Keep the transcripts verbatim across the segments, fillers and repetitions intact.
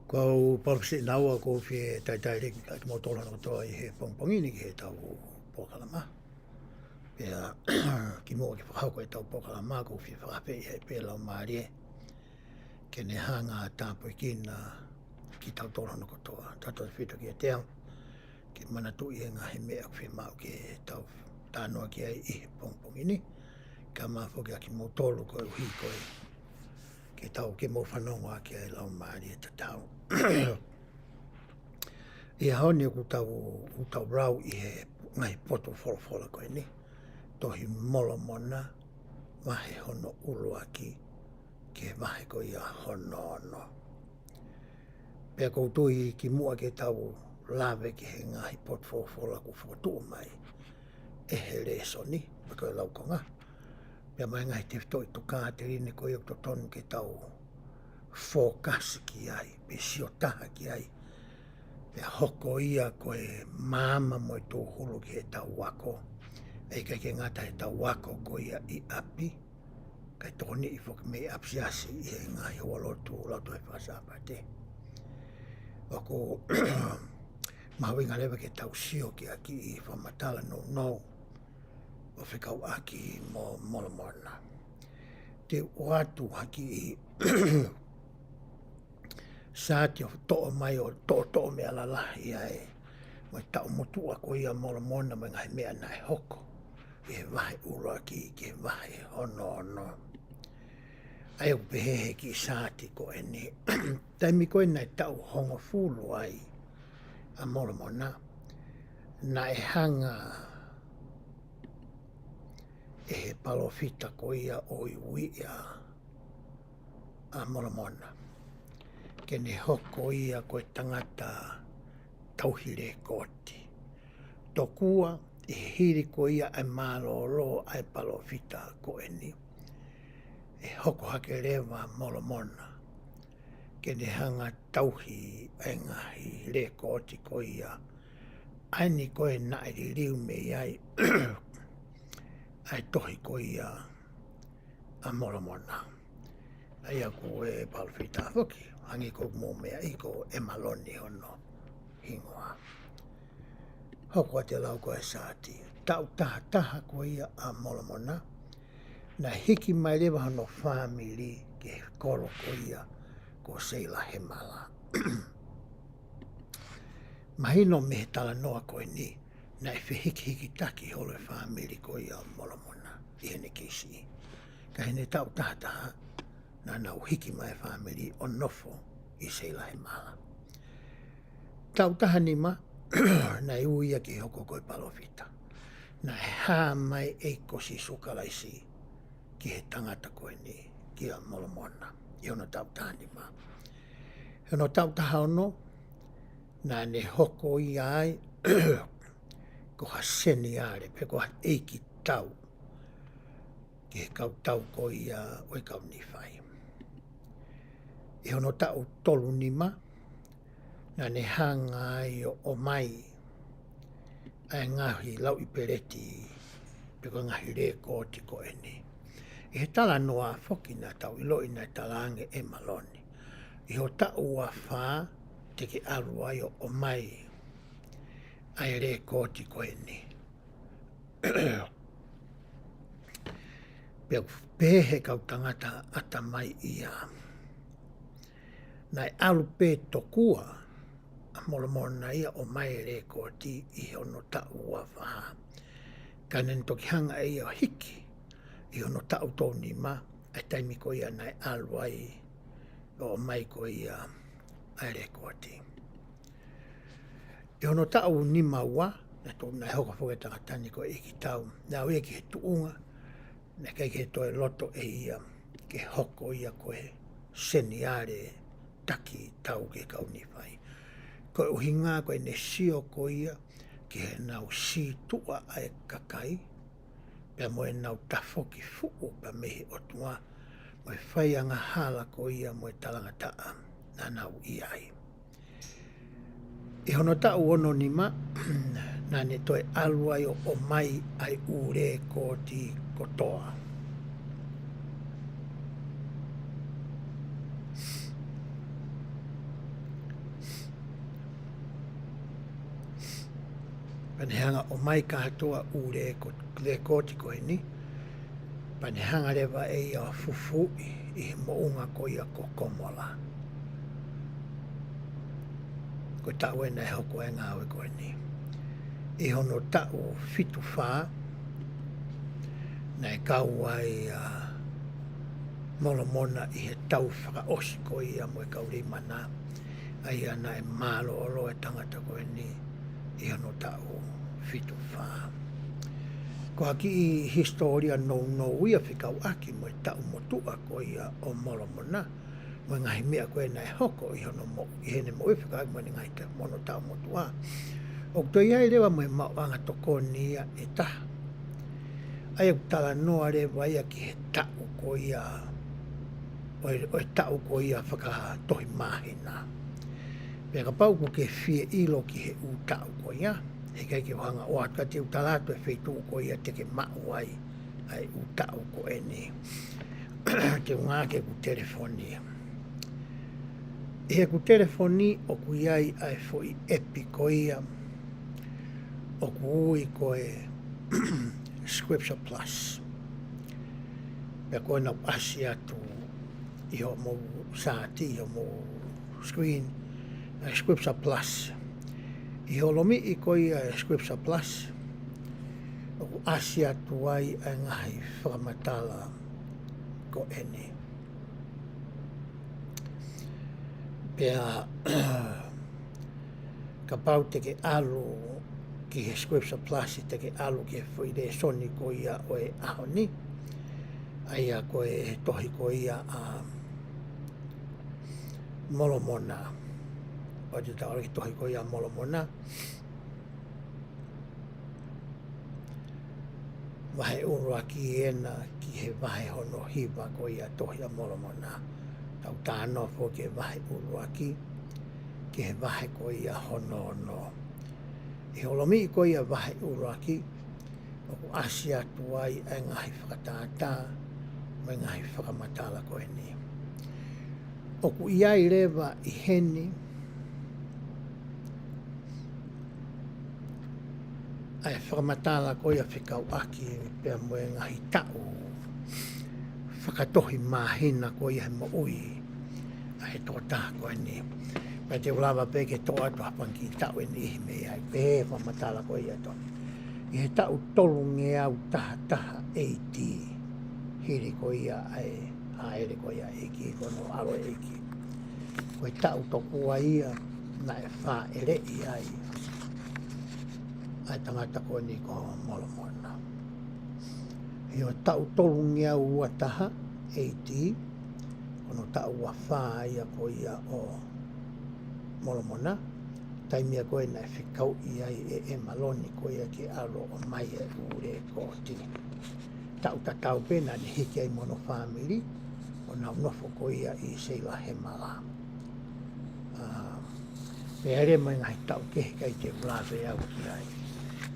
Ko au Palesiteni Naua, ʻoku ou fie talitali lelei kimoutolu hono kotoa ʻi he pongipongi ni ki heʻetau polokalama. Pea kimuʻa ke fakahoko ʻetau polokalama, ʻoku ou fie fakafeʻiloaki pē ʻi he Laumālie ke ne hanga ʻo tāpuekina kitautolu hono kotoa. Tautautefito kiate au ke manatuʻi e ngaahi meʻa ʻoku fiemaʻu ke tau talanoa ki ai ʻi he pongipongi ni. Kae ʻumaʻā foki ʻa kimoutolu koeʻuhi ko e ke tau ke mou fanongo ʻaki ʻa e Laumālie tatau. ʻI he ʻaho ni ʻoku tau, ʻoku tau lau ʻi he ngaahi potu folofola ko eni, Tohi Molomona, vahe hono ʻuluaki ki he vahe ko ia hono ono. Pea ʻoku ou tui kimuʻa ke tau lave ki he ngaahi potu folofola ʻoku fokotuʻu mai ʻe he lēsoni, pe ko e laukonga, pea mo e ngaahi tefitoʻi tokāteline ko ia ʻoku totonu ke tau fokasi ki ai, pe sio taha ki ai, pea hoko ia ko e maama mo e tūhulu ki heʻetau ako, ʻikai ke ngata heʻetau ako ko ia ʻi ʻapi, kae tokoniʻi foki mei ʻapisiasi ʻi he ngaahi houalotu Lautohi Faka-Sāpate. ʻOku mahuʻinga leva ke tau sio ki ha kiʻi fakamatala nounou ʻo fekauʻaki mo Molomona. Te u ʻoatu ha kiʻi saati ʻo toʻo mai ʻo toʻotoʻo meʻa lalahi ai mo e taʻu motuʻa ko ia Molomona mo e ngaahi meʻa naʻe hoko ʻi he vahe ʻuluaki ki he vahe hono ono. ʻA ia ʻoku pehē he kiʻi saati ko eni, taimi ko ē naʻe taʻu hongofulu ai ʻa Molomona, naʻe hanga ʻe he palōfita ko ia ʻo uiuiʻi ʻa Molomona ke ne hoko ia ko e tangata tauhi lēkooti. Tokua ʻi he hili ko ia ʻa e mālōlō ʻa e palōfita ko eni, ʻe hoko hake leva ʻa Molomona ke ne hanga ʻo tauhi ʻa e ngaahi lēkooti ko ia, ʻa eni ko ē naʻe liliu mei ai ʻa e tohi ko ia ʻa Molomona. ʻA ia ko e palōfita foki, hangē ko hoʻomou meaʻi, ko ʻEmaloni hono hingoa. Hoko atu e lau ko e saati, taʻu taha taha ko ia ʻa Molomona, naʻe hiki mai leva hono fāmili ki he kolo ko ia ko Seilahemala. Mahino mei he talanoa ko eni, naʻe fehikihikitaki holo e fāmili ko ia ʻo Molomona ʻi heʻene kei siʻi. Ka ʻi heʻene taʻu taha taha, naʻa nau hiki mai e fāmili ʻo nofo ʻi Seilahemala. Taʻu taha nima, naʻe ui ia ke hoko ko e palōfita. Naʻe hā mai e ʻEiki ko Sīsū Kalaisi ki he tangata ko eni, kia Molomona, ʻi hono taʻu taha nima. ʻI hono taʻu taha ono, naʻa ne hoko ia ai ko ha seniale, pe ko ha ʻeikitau ki he kau tau ko ia ʻo e kau Nīfai. ʻI hono taʻu tolu nima, naʻa ne hanga ai ʻo ʻomai ʻa e ngaahi lauʻi peleti, pe ko e ngaahi lēkooti ko eni. ʻI he talanoa foki naʻa tau ʻiloʻi naʻe talaange ʻe ʻEmaloni, ʻi ho taʻu ua fā te ke ʻalu ai ʻo ʻomai ʻa e lēkooti ko eni. Pea ʻoku pehē he kau tangata ʻatamai ia, naʻe ʻalu pē tokua ʻa Molomona ia ʻo ʻomai e lēkooti ʻi hono taʻu ua fā. Ka naʻa ne toki hanga ʻe ia ʻo hiki ʻi hono taʻu tolu nima, ʻa e taimi ko ia naʻe ʻalu ai ʻo ʻomai ko ia ʻa e lēkooti. ʻI hono taʻu nima ua, naʻe to-, naʻe hoko foki e tangata ni ko e ʻeikitau. Naʻe ui ia ki he tuʻunga naʻe ʻikai ke toe loto ʻe ia ke hoko ia ko e seniale taki tau ki he kau Nīfai. Ko e ʻuhinga ko ʻene sio ko ia ki heʻenau sītuʻa ʻa e kakai, pea mo ʻenau tafoki fuʻu pea mei he ʻOtua, mo e fai angahala ko ia mo e talangataʻa naʻa nau ʻi ai. ʻI hono taʻu ono nima, naʻa ne toe ʻalu ai ʻo ʻomai ʻa e ʻū lēkooti kotoa. Pea ne hanga ʻo ʻomai kātoa ʻū leko-, lekooti ko eni. Pea ne hanga leva ʻe ia ʻo fufuuʻi ʻi he moʻunga ko ia ko Komola. Ko e taʻu ē naʻe hoko ai e ngāue ko eni. ʻI hono taʻu fitu fā, naʻe kau ai ʻa Molomona ʻi he tau fakaʻosi ko ia mo e kau Leimana. ʻA ia naʻe mālōlō e tangata ko eni ʻi hono taʻu fitu fā. Ko ha kiʻi hisitōlia nounou ia fekauʻaki mo e taʻu motuʻa ko ia ʻo Molomona, mo e ngaahi meʻa ko ē naʻe hoko ʻi hono mo-, ʻi heʻene moʻui fekauʻaki mo ʻene ngaahi taʻu, mo hono taʻu motuʻa. ʻOku toe ʻi ai leva mo e maʻuʻanga tokoni ia ʻe taha. ʻA ia ʻoku talanoa leva ia ki he taʻu ko ia, ʻo e, ʻo e taʻu ko ia fakatohi māhina. Pea kapau ʻoku ke fie ʻilo ki he ʻū taʻu ko ia, heʻikai ke u hanga ʻo ʻoatu ka te u tala atu e feituʻu ko ia te ke maʻu ai ʻa e ʻū taʻu ko eni. Te u ngāueʻaki ʻeku telefoni. ʻI heʻeku telefoni ʻoku ʻi ai ʻa e foʻi ʻepi ko ia ʻoku ui ko e Scripture Plus. Pea ko ena ʻoku ʻasi atu ʻi hoʻomou saati, ʻi hoʻomou screen, ʻa e Scripture Plus. ʻI hoʻo lomiʻi ko ia e Scripture Plus, ʻoku ʻasi atu ai ʻa e ngaahi fakamatala ko eni. Pea kapau te ke ʻalu ki he Scripture Plus, te ke ʻalu ki he foʻi lēsoni ko ia ʻo e ʻaho ni, ʻa ia ko e tohi ko ia ʻa Molomona. ʻOku tau ʻalu ki he tohi ko ia ʻa Molomona. Vahe ʻuluaki ena ki he vahe hono hiva ko ia tohi ʻa Molomona. Tau talanoa foki ki he vahe ʻuluaki, ki he vahe ko ia hono ono. ʻI hoʻo lomiʻi ko ia vahe ʻuluaki, ʻoku ʻasi atu ai ʻa e ngaahi fakatātā, mo e ngaahi fakamatala ko eni. ʻOku ʻi ai leva ʻi heni, ʻa e fakamatala ko ia fekauʻaki pea mo e ngaahi taʻu fakatohi māhina ko ia he moʻui ʻa e tokotaha ko eni. Pea te u lava pē ke toʻo atu ha fanga kiʻi taʻu ʻe niʻihi mei ai, pehē fakamatala ko ia tonu. ʻI he taʻu tolungeau taha taha A D, hili ko ia ʻa e hāʻele ko ia ʻa e ʻEiki, ko hono ʻAlo e ʻEiki. Ko e taʻu tokua ia naʻe fāʻeleʻi ai ʻa e tangata ko eni ko Molomona. ʻI he taʻu tolungeau ua taha A D, ko hono taʻu ua fā ia ko ia ʻo Molomona, taimi ia ko ē naʻe fekauʻi ai ʻe ʻEmaloni ko ia ke ʻalu ʻo ʻomai e ʻū lekooti. Taʻu tatau pē naʻa ne hiki ai mo hono fāmili, ʻo nau nofo ko ia ʻi Seilahemala. ʻA, pea ʻi ai leva mo e ngaahi taʻu kehe ʻikai te u lave au ki ai.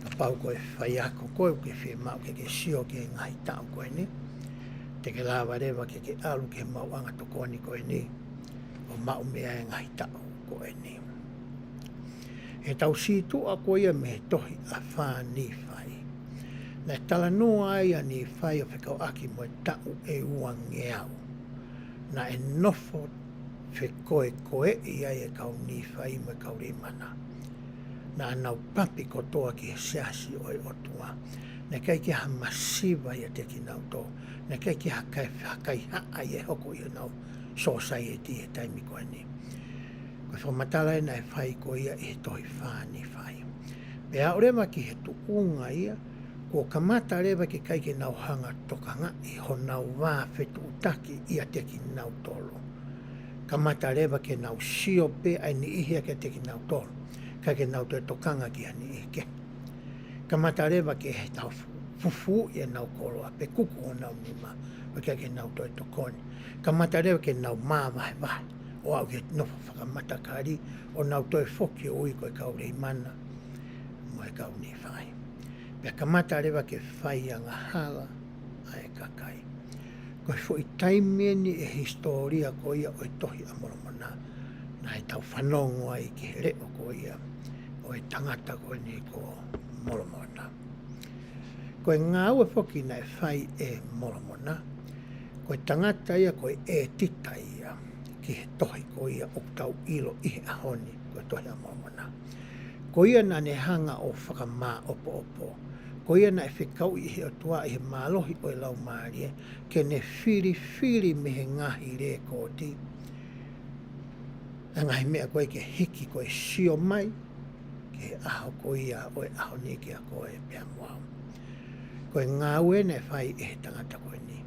Kapau ko e faiako koe ʻoku ke fiemaʻu ke ke sio ki he ngaahi taʻu ko eni, te ke lava leva ke ke ʻalu ki he maʻuʻanga tokoni ko eni, ʻo maʻu mei ai e ngaahi taʻu ko eni. He tau sītuʻa ko ia mei he tohi ʻa Fā Nīfai. Naʻe talanoa ai ʻa Nīfai ʻo fekauʻaki mo e taʻu ʻe uangeau. Naʻe nofo fekoekoeʻi ai e kau Nīfai mo e kau Leimana. Naʻa nau papi kotoa ki he siasi ʻo e ʻOtua. Naʻe ʻikai ke ʻi ai ha masiva ʻiate kinautolu. Naʻe ʻikai ke ʻi ai ha kai, ha kaihaʻa ia ʻe hoko ʻi honau sōsaieti he taimi ko eni. Ko e fakamatala ē naʻe fai ko ia ʻi he tohi Fā Nīfai. Pea aʻu leva ki he tuʻunga ia, kuo kamata leva ke ʻikai ke nau hanga tokangaʻi honau vā fetuʻutaki ʻiate kinautolu. Kamata leva ke nau sio pē ʻa e niʻihi ia kiate kinautolu. ʻIkai ke nau toe tokanga ki ha niʻihi kehe. Kamata leva ke he tau fu-, fufuuʻi ʻenau koloa, pe kuku honau nima, ʻo ʻikai ke nau toe tokoni. Kamata leva ke nau māvahevahe, ʻo aʻu ki he nofo fakamatakali, ʻo nau toe foki ʻo ui ko e kau Leimana, mo e kau Nīfai. Pea kamata leva ke fai angahala ʻa e kakai. Ko e foʻi taimi eni ʻi he hisitōlia ko ia ʻo e tohi ʻa Molomona, naʻe tau fanongo ai ki he leʻo ko ia ʻo e tangata ko eni ko Molomona. Ko e ngāue foki naʻe fai ʻe Molomona, ko e tangata ia, ko e ʻētita ia ki he tohi ko ia ʻoku tau ʻilo ʻi he ʻaho ni ko e Tohi ʻa Molomona. Ko ia naʻa ne hanga ʻo fakamāʻopoʻopo. Ko ia naʻe fekauʻi ʻe he ʻOtua ʻi he mālohi ʻo e Laumālie ke ne filifili mei he ngaahi lēkooti ʻa e ngaahi meʻa ko ē ke hiki ko e sio mai ki he ʻaho ko ia ʻo e ʻaho ni kiate koe pea mo au. Ko e ngāue naʻe fai ʻe he tangata ko eni.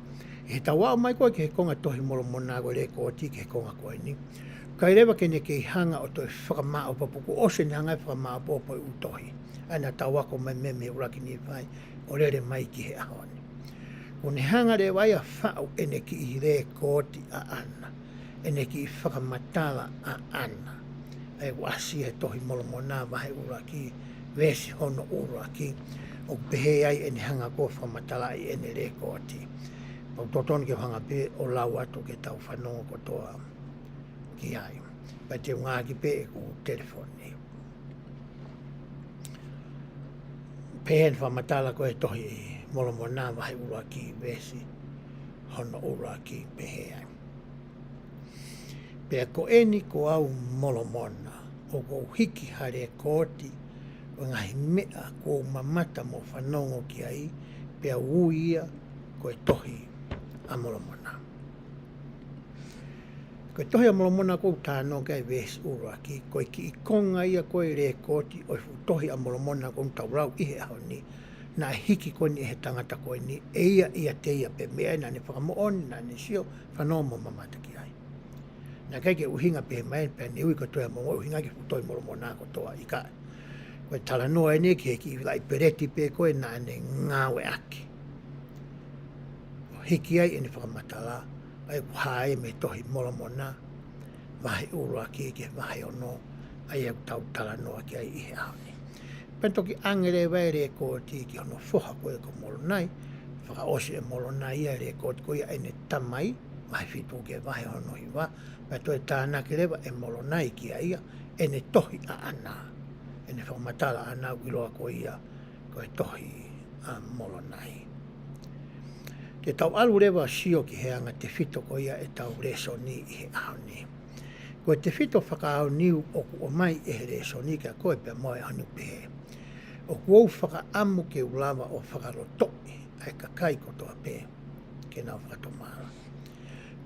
ʻI heʻetau aʻu mai ko ē ki he konga Tohi Molomona, ko e lēkooti ki he konga ko eni, ʻikai leva ke ne kei hanga ʻo toe fakamāʻopoʻopo, kuo ʻosi ʻene hanga ʻo fakamāʻopoʻopo e ʻū tohi ʻa ia naʻa tau ako mai mei he ʻuluaki Nīfai ʻo lele mai ki he ʻaho ni. Kuo ne hanga leva ia ʻo faʻu ʻene kiʻi lēkooti ʻaʻana, ʻene kiʻi fakamatala ʻaʻana. ʻA ia ʻoku ʻasi he Tohi Molomona vahe ʻuluaki, veesi hono ʻuluaki, ʻoku pehē ai ʻene hanga ko ē ʻo fakamatalaʻi ʻene lēkooti. Pea ʻoku totonu ke u hanga pē ʻo lau atu ke tau fanongo kotoa ki ai. Pea te u ngāueʻaki pē ʻeku telefoni. Pehē ʻene fakamatala ko ē Tohi Molomona vahe ʻuluaki, veesi hono ʻuluaki, pehē ai: Pea ko eni ko au Molomona, ʻoku ou hiki ha lēkooti ʻo e ngaahi meʻa kuo u mamata mo fanongo ki ai, pea u ui ia ko e Tohi ʻa Molomona. Ko e Tohi ʻa Molomona ʻoku ou talanoa ki ai, veesi ʻuluaki, ko e kiʻi konga ia ko ē lēkooti ʻo e fuʻu Tohi ʻa Molomona ʻoku tau lau ʻi he ʻaho ni, naʻe hiki ko eni ʻe he tangata ko eni ʻe ia ʻiate ia pē, meʻa ia naʻa ne fakamoʻoni, naʻa ne sio, fanongo mo mamata ki ai. Naʻe ʻikai ke ʻuhinga pehē mai pea ne ui ko e Tohi ʻa Molomona, ʻuhinga ki he fuʻu Tohi Molomona kotoa, ʻikai. Ko e talanoa eni ki he kiʻi laʻi peleti pē ko ē naʻa ne ngāueʻaki ʻo hiki ai ʻene fakamatala, ʻa ia ʻoku hā ia mei he Tohi Molomona vahe ʻuluaki ki he vahe ono, ʻa ia ʻoku tau talanoa ki ai ʻi he ʻaho ni. Pea toki ʻange leva e lēkooti ki hono foha ko ē ko Molonai, fakaʻosi ʻe Molonai ia e lēkooti ko ia ʻene tamai, vahe fitu ki he vahe hono hiva, pea toe tānaki leva ʻe Molonai kia ia ʻene tohi ʻaʻana, ʻene fakamatala ʻaʻana ʻoku ʻiloa ko ia ko e Tohi ʻa Molonai. Te tau ʻalu leva ʻo sio ki he anga tefito ko ia ʻetau lēsoni ʻi he ʻaho ni. Ko e tefito fakaʻaonga ʻoku ʻomai ʻe he lēsoni kiate koe pea mo au ʻi he ʻaho ni ʻoku pehē: ʻOku ou fakaʻamu ke u lava ʻo fakalotoʻi ʻa e kakai kotoa pē ke nau fakatomala.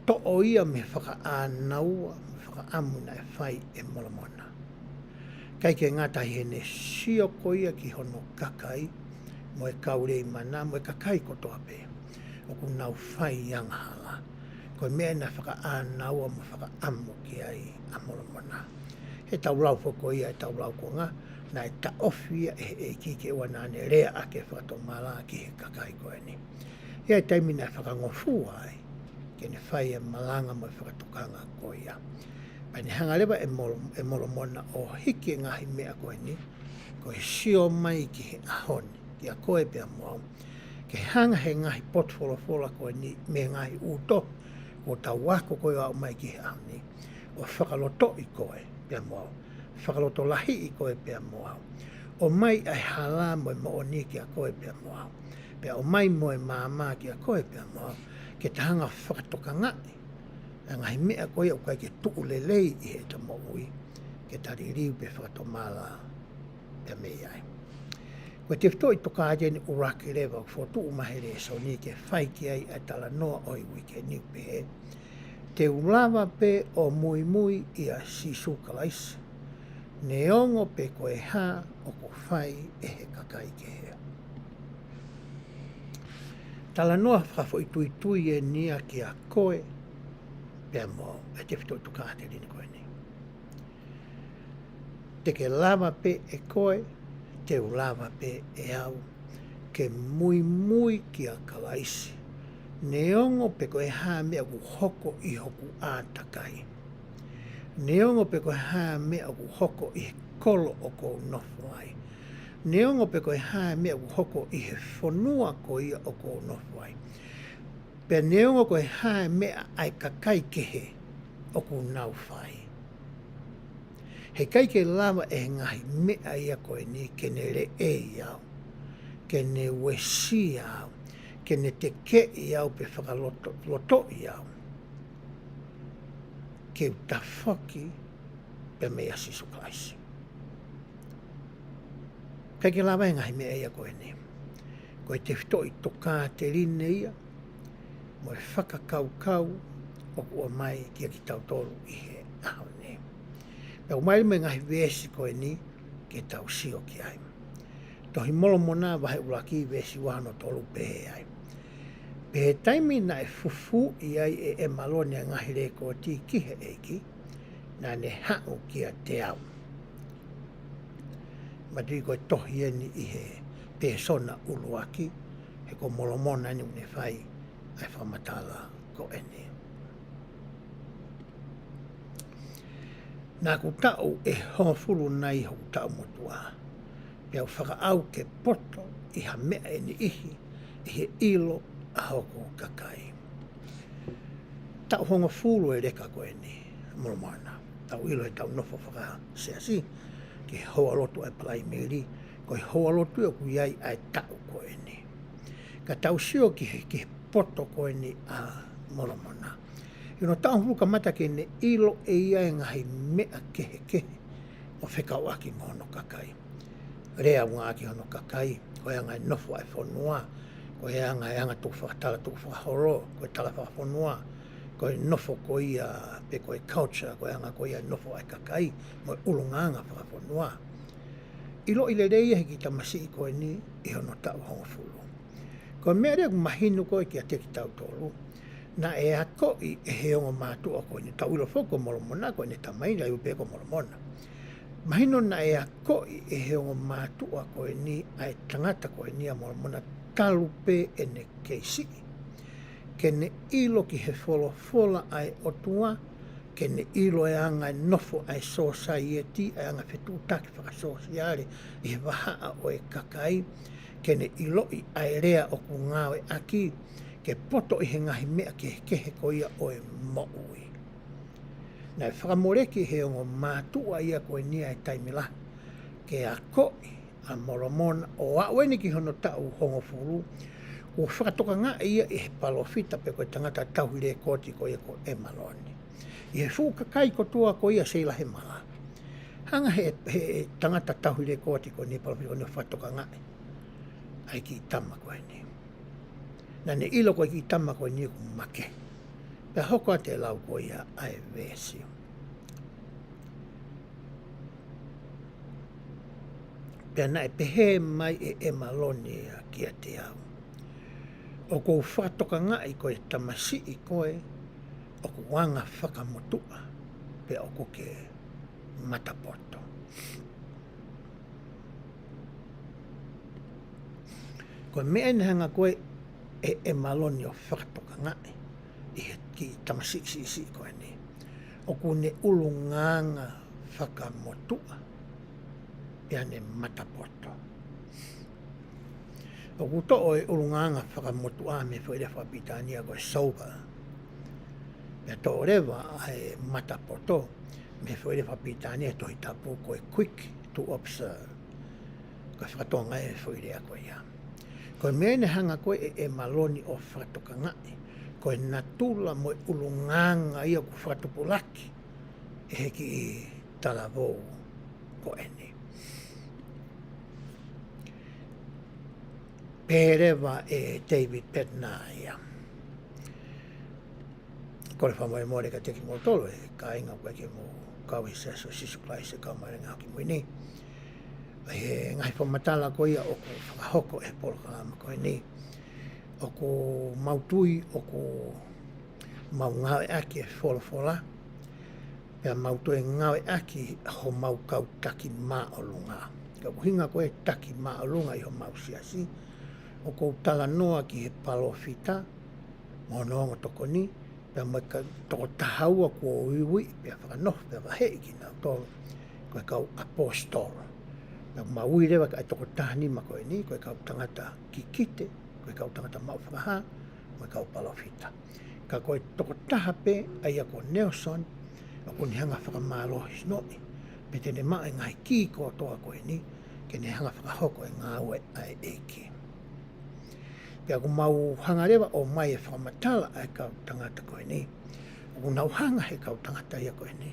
Toʻo ia mei he fakaʻānaua mo e fakaʻamu naʻe fai ʻe Molomona. ʻIkai ke ngata ʻi heʻene sio ko ia ki hono kakai, mo e kau Leimana, mo e kakai kotoa pē ʻoku nau fai angahala. Ko e meʻa naʻe fakaʻānaua mo fakaʻamu ki ai ʻa Molomona. Heʻetau lau foki ko ia ʻetau laukonga, naʻe taʻofi ia ʻe he ʻEiki ke ʻoua naʻa ne leaʻaki e fakatomala ki he kakai ko eni. ʻI he taimi naʻe fakangofua ai ke ne fai e malanga mo e fakatokanga ko ia. Pea ne hanga leva ʻe Molo-, ʻe Molomona ʻo hiki e ngaahi meʻa ko eni, ko e sio mai ki he ʻaho ni, kiate koe pea mo au, ke hanga ʻe he ngaahi potu folofola ko eni mei he ngaahi ʻū tohi kuo tau ako ko ē ʻo aʻu mai ki he ʻaho ni, ʻo fakalotoʻi koe pea mo au, fakalotolahiʻi koe pea mo au, ʻomai ʻa e hala mo e moʻoni kiate koe pea mo au, pea ʻomai mo e maama kiate koe pea mo au, ke ta hanga ʻo fakatokangaʻi ʻa e ngaahi meʻa ko ia ʻoku ʻikai ke tuʻu lelei ʻi heʻeta moʻui, ke ta liliu pe fakatomala pea mei ai. Ko e tefitoʻi tokāteline ʻuluaki leva ʻoku fokotuʻu mai ʻe he lēsoni ke fai ki ai ʻa e talanoa ʻo e uike ni ʻoku pehē: Te u lava pē ʻo muimui ʻia Sīsū Kalaisi, neongo pe ko e hā ʻoku fai ʻe he kakai kehe. Talanoa fakafoʻituitui eni ia kiate koe pea mo au, e tefitoʻi tokāteline ko eni. Te ke lava pē ʻe koe, te u lava pē ʻe au, ke muimui kia Kalaisi, neongo pe ko e hā e meʻa ʻoku hoko ʻi hoku ʻātakai, neongo pe ko e hā e meʻa ʻoku hoko ʻi he kolo ʻoku ou nofo ai, neongo pe ko e hā e meʻa ʻoku hoko ʻi he fonua ko ia ʻoku ou nofo ai, pea neongo ko e hā e meʻa ʻa e kakai kehe ʻoku nau fai. He ʻikai ke lava ʻe he ngaahi meʻa ia ko eni ke ne leʻei au, ke ne uesia au, ke ne tekeʻi au pe fakalotoʻi au ke u tafoki pea meia Sīsū Kalaisi. ʻIkai ke lava ʻe he ngaahi meʻa ia ko eni. Ko e tefitoʻi tokāteline ia mo e fakakaukau ʻoku ʻomai kia kitautolu ʻi he ʻaho ni. Pea ʻoku ʻomai mo e ngaahi veesi ko eni ke tau sio ki ai. Tohi Molomona vahe ʻuluaki veesi uaono tolu pehē ai: Pea ʻi he taimi naʻe fufū ai ʻe ʻEmaloni ʻa e ngaahi lekooti ki he ʻEiki, naʻa ne haʻu kiate au. Manatuʻi ko e tohi eni ʻi he pēsona ʻuluaki, he ko Molomona eni ʻoku ne fai ʻa e fakamatala ko eni. Naʻa ku taʻu ʻe hongofulu nai hoku taʻu motuʻa, pea u fakaʻau ke poto ʻi ha meʻa ʻe niʻihi ʻi he ʻilo ʻa hoku kakai. Taʻu hongofulu e leka ko eni, Molomona. Tau ʻilo he tau nofo fakasiasi ki he houalotu ʻa e Palaimeli, ko e houalotu ʻoku ʻi ai ʻa e taʻu ko eni. Ka tau sio ki he, ki he poto ko eni ʻa Molomona. ʻI hono taʻu hongofulu kamata ke ne ʻilo ʻe ia e ngaahi meʻa kehekehe ʻo fekauʻaki mo hono kakai. Lea ʻuhinga ki hono kakai, ko e anga e nofo ʻa e fonua, ko e anga e anga tukufakatala tukufakaholo, ko e tala fakafonua, ko e nofo ko ia pe ko e culture, ko e anga ko ia e nofo ʻa e kakai, mo e ʻulungaanga fakafonua. ʻIloʻi lelei ia he kiʻi tamasiʻi ko eni ʻi hono taʻu hongofulu. Ko e meʻa leva ʻoku mahino ko ē kiate kitautolu, naʻe akoʻi ʻe he ongo mātuʻa ko eni, tau ʻilo foki ko Molomona ko ʻene tamai, naʻe ui pē ko Molomona. Mahino naʻe akoʻi ʻe he ongo mātuʻa ko eni ʻa e tangata ko eni ʻa Molomona talu pē ʻene kei siʻi, ke ne ʻilo ki he folofola ʻa e ʻOtua, ke ne ʻilo e anga e nofo ʻa e sōsaieti, ʻa e anga fetuʻutaki fakasōsiale ʻi he vahaʻa ʻo e kakai, ke ne ʻiloʻi ʻa e lea ʻoku ngāueʻaki ke poto ʻi he ngaahi meʻa kehekehe ko ia ʻo e moʻui. Naʻe fakamoleki ʻe he ongo mātuʻa ia ko eni ʻa e taimi lahi ke akoʻi ʻa Molomona ʻo aʻu eni ki hono taʻu hongofulu, kuo fakatokangaʻi ia ʻe he palōfita pe ko e tangata tauhi lekooti ko ia ko ʻEmaloni, ʻi he fuʻu kakai kotoa ko ia Seilahemala. Hanga ʻe he, he tangata tauhi lekooti ko eni, palōfita ko eni, ʻo fakatokangaʻi ʻa e kiʻi tama ko eni. Naʻa ne ʻilo ko e kiʻi tama ko eni ʻoku makehe. Pea hoko atu e lau ko ia ʻa e veesi. Pea naʻe pehē mai ʻe ʻEmaloni ia kiate au, ʻOku ou fakatokangaʻi ko e tamasiʻi koe ʻoku anga fakamotuʻa, pea ʻoku ke matapoto. Ko e meʻa eni hanga ko ē ʻe ʻEmaloni ʻo fakatokangaʻi ʻi he kiʻi tamasiʻi siʻisiʻi ko eni, ʻoku ne ʻulungaanga fakamotuʻa, pea ne matapoto. ʻOku toʻo e ʻulungaanga fakamotuʻa mei he foʻi lea fakapilitānia ko e sober. Pea toʻo leva ʻa e matapoto mei he foʻi lea fakapilitānia he Tohi Tapu ko e quick to observe. Ko e faka-Tonga e foʻi lea ko ia. Ko e meʻa eni hanga ko ē ʻe ʻEmaloni ʻo fakatokangaʻi ko e natula mo e ʻulungaanga ia ʻoku fakatupulaki ʻe he kiʻi talavou ko eni. Pehē leva ʻe David Bednar ia, kole fakamolemole kiate kimoutolu ʻe kāinga, ʻoku ʻikai ke mou kau he Siasi ʻo Sīsū Kalaisi ʻo e Kau Māʻoniʻoni ʻi he Ngaahi ʻAho Kimui Ni. ʻI he ngaahi fakamatala ko ia ʻoku fakahoko ʻe he polokalama ko eni, ʻoku mau tui ʻoku mau ngāueʻaki e folofola, pea mau toe ngāueʻaki homau kau taki māʻolunga. Ka ʻuhinga ko e taki māʻolunga ʻi homau siasi, ʻoku ou talanoa ki he palōfita mo hono ongo tokoni, pea mo e kau tokotaha ua kuo uiuiʻi pea fakanofo pea vaheʻi kinautolu ko e kau ʻaposetolo. Pea mau ui leva ʻa e tokotaha nima ko eni ko e kau tangata kikite, ko e kau tangata maʻu fakahā, mo e kau palōfita. Ka ko e tokotaha pē ʻa ia ko Nelson, ʻoku ne hanga fakamālohisinoʻi Pea te ne maʻu e ngaahi kī kotoa ko eni, ke ne hanga fakahoko e ngāue ʻa e ʻEiki. Pea ʻoku mau hanga leva ʻo ʻomai e fakamatala ʻa e kau tangata ko eni. ʻOku nau hanga he kau tangata ia ko eni,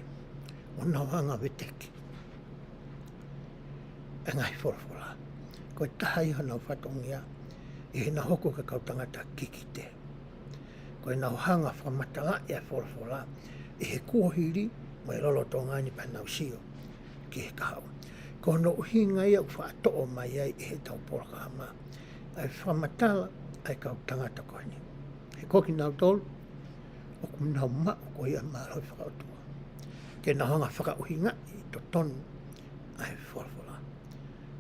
ʻo nau hanga veteki e ngaahi folofola. Ko e taha ia honau fatongia, ʻi heʻenau hoko ko e kau tangata kikite. Ko ʻenau hanga fakamatalaʻi e folofola ʻi he kuohili mo e lolotonga ni pea nau sio ki he kahaʻu. Ko hono ʻuhinga ia ʻoku faʻa toʻo mai ai ʻe heʻetau polokalama ʻa e fakamatala ʻa e kau tangata ko eni. He ko kinautolu ʻoku nau maʻu ko ia e mālohi fakaʻotua ke nau hanga fakaʻuhingaʻi totonu ʻa e folofola.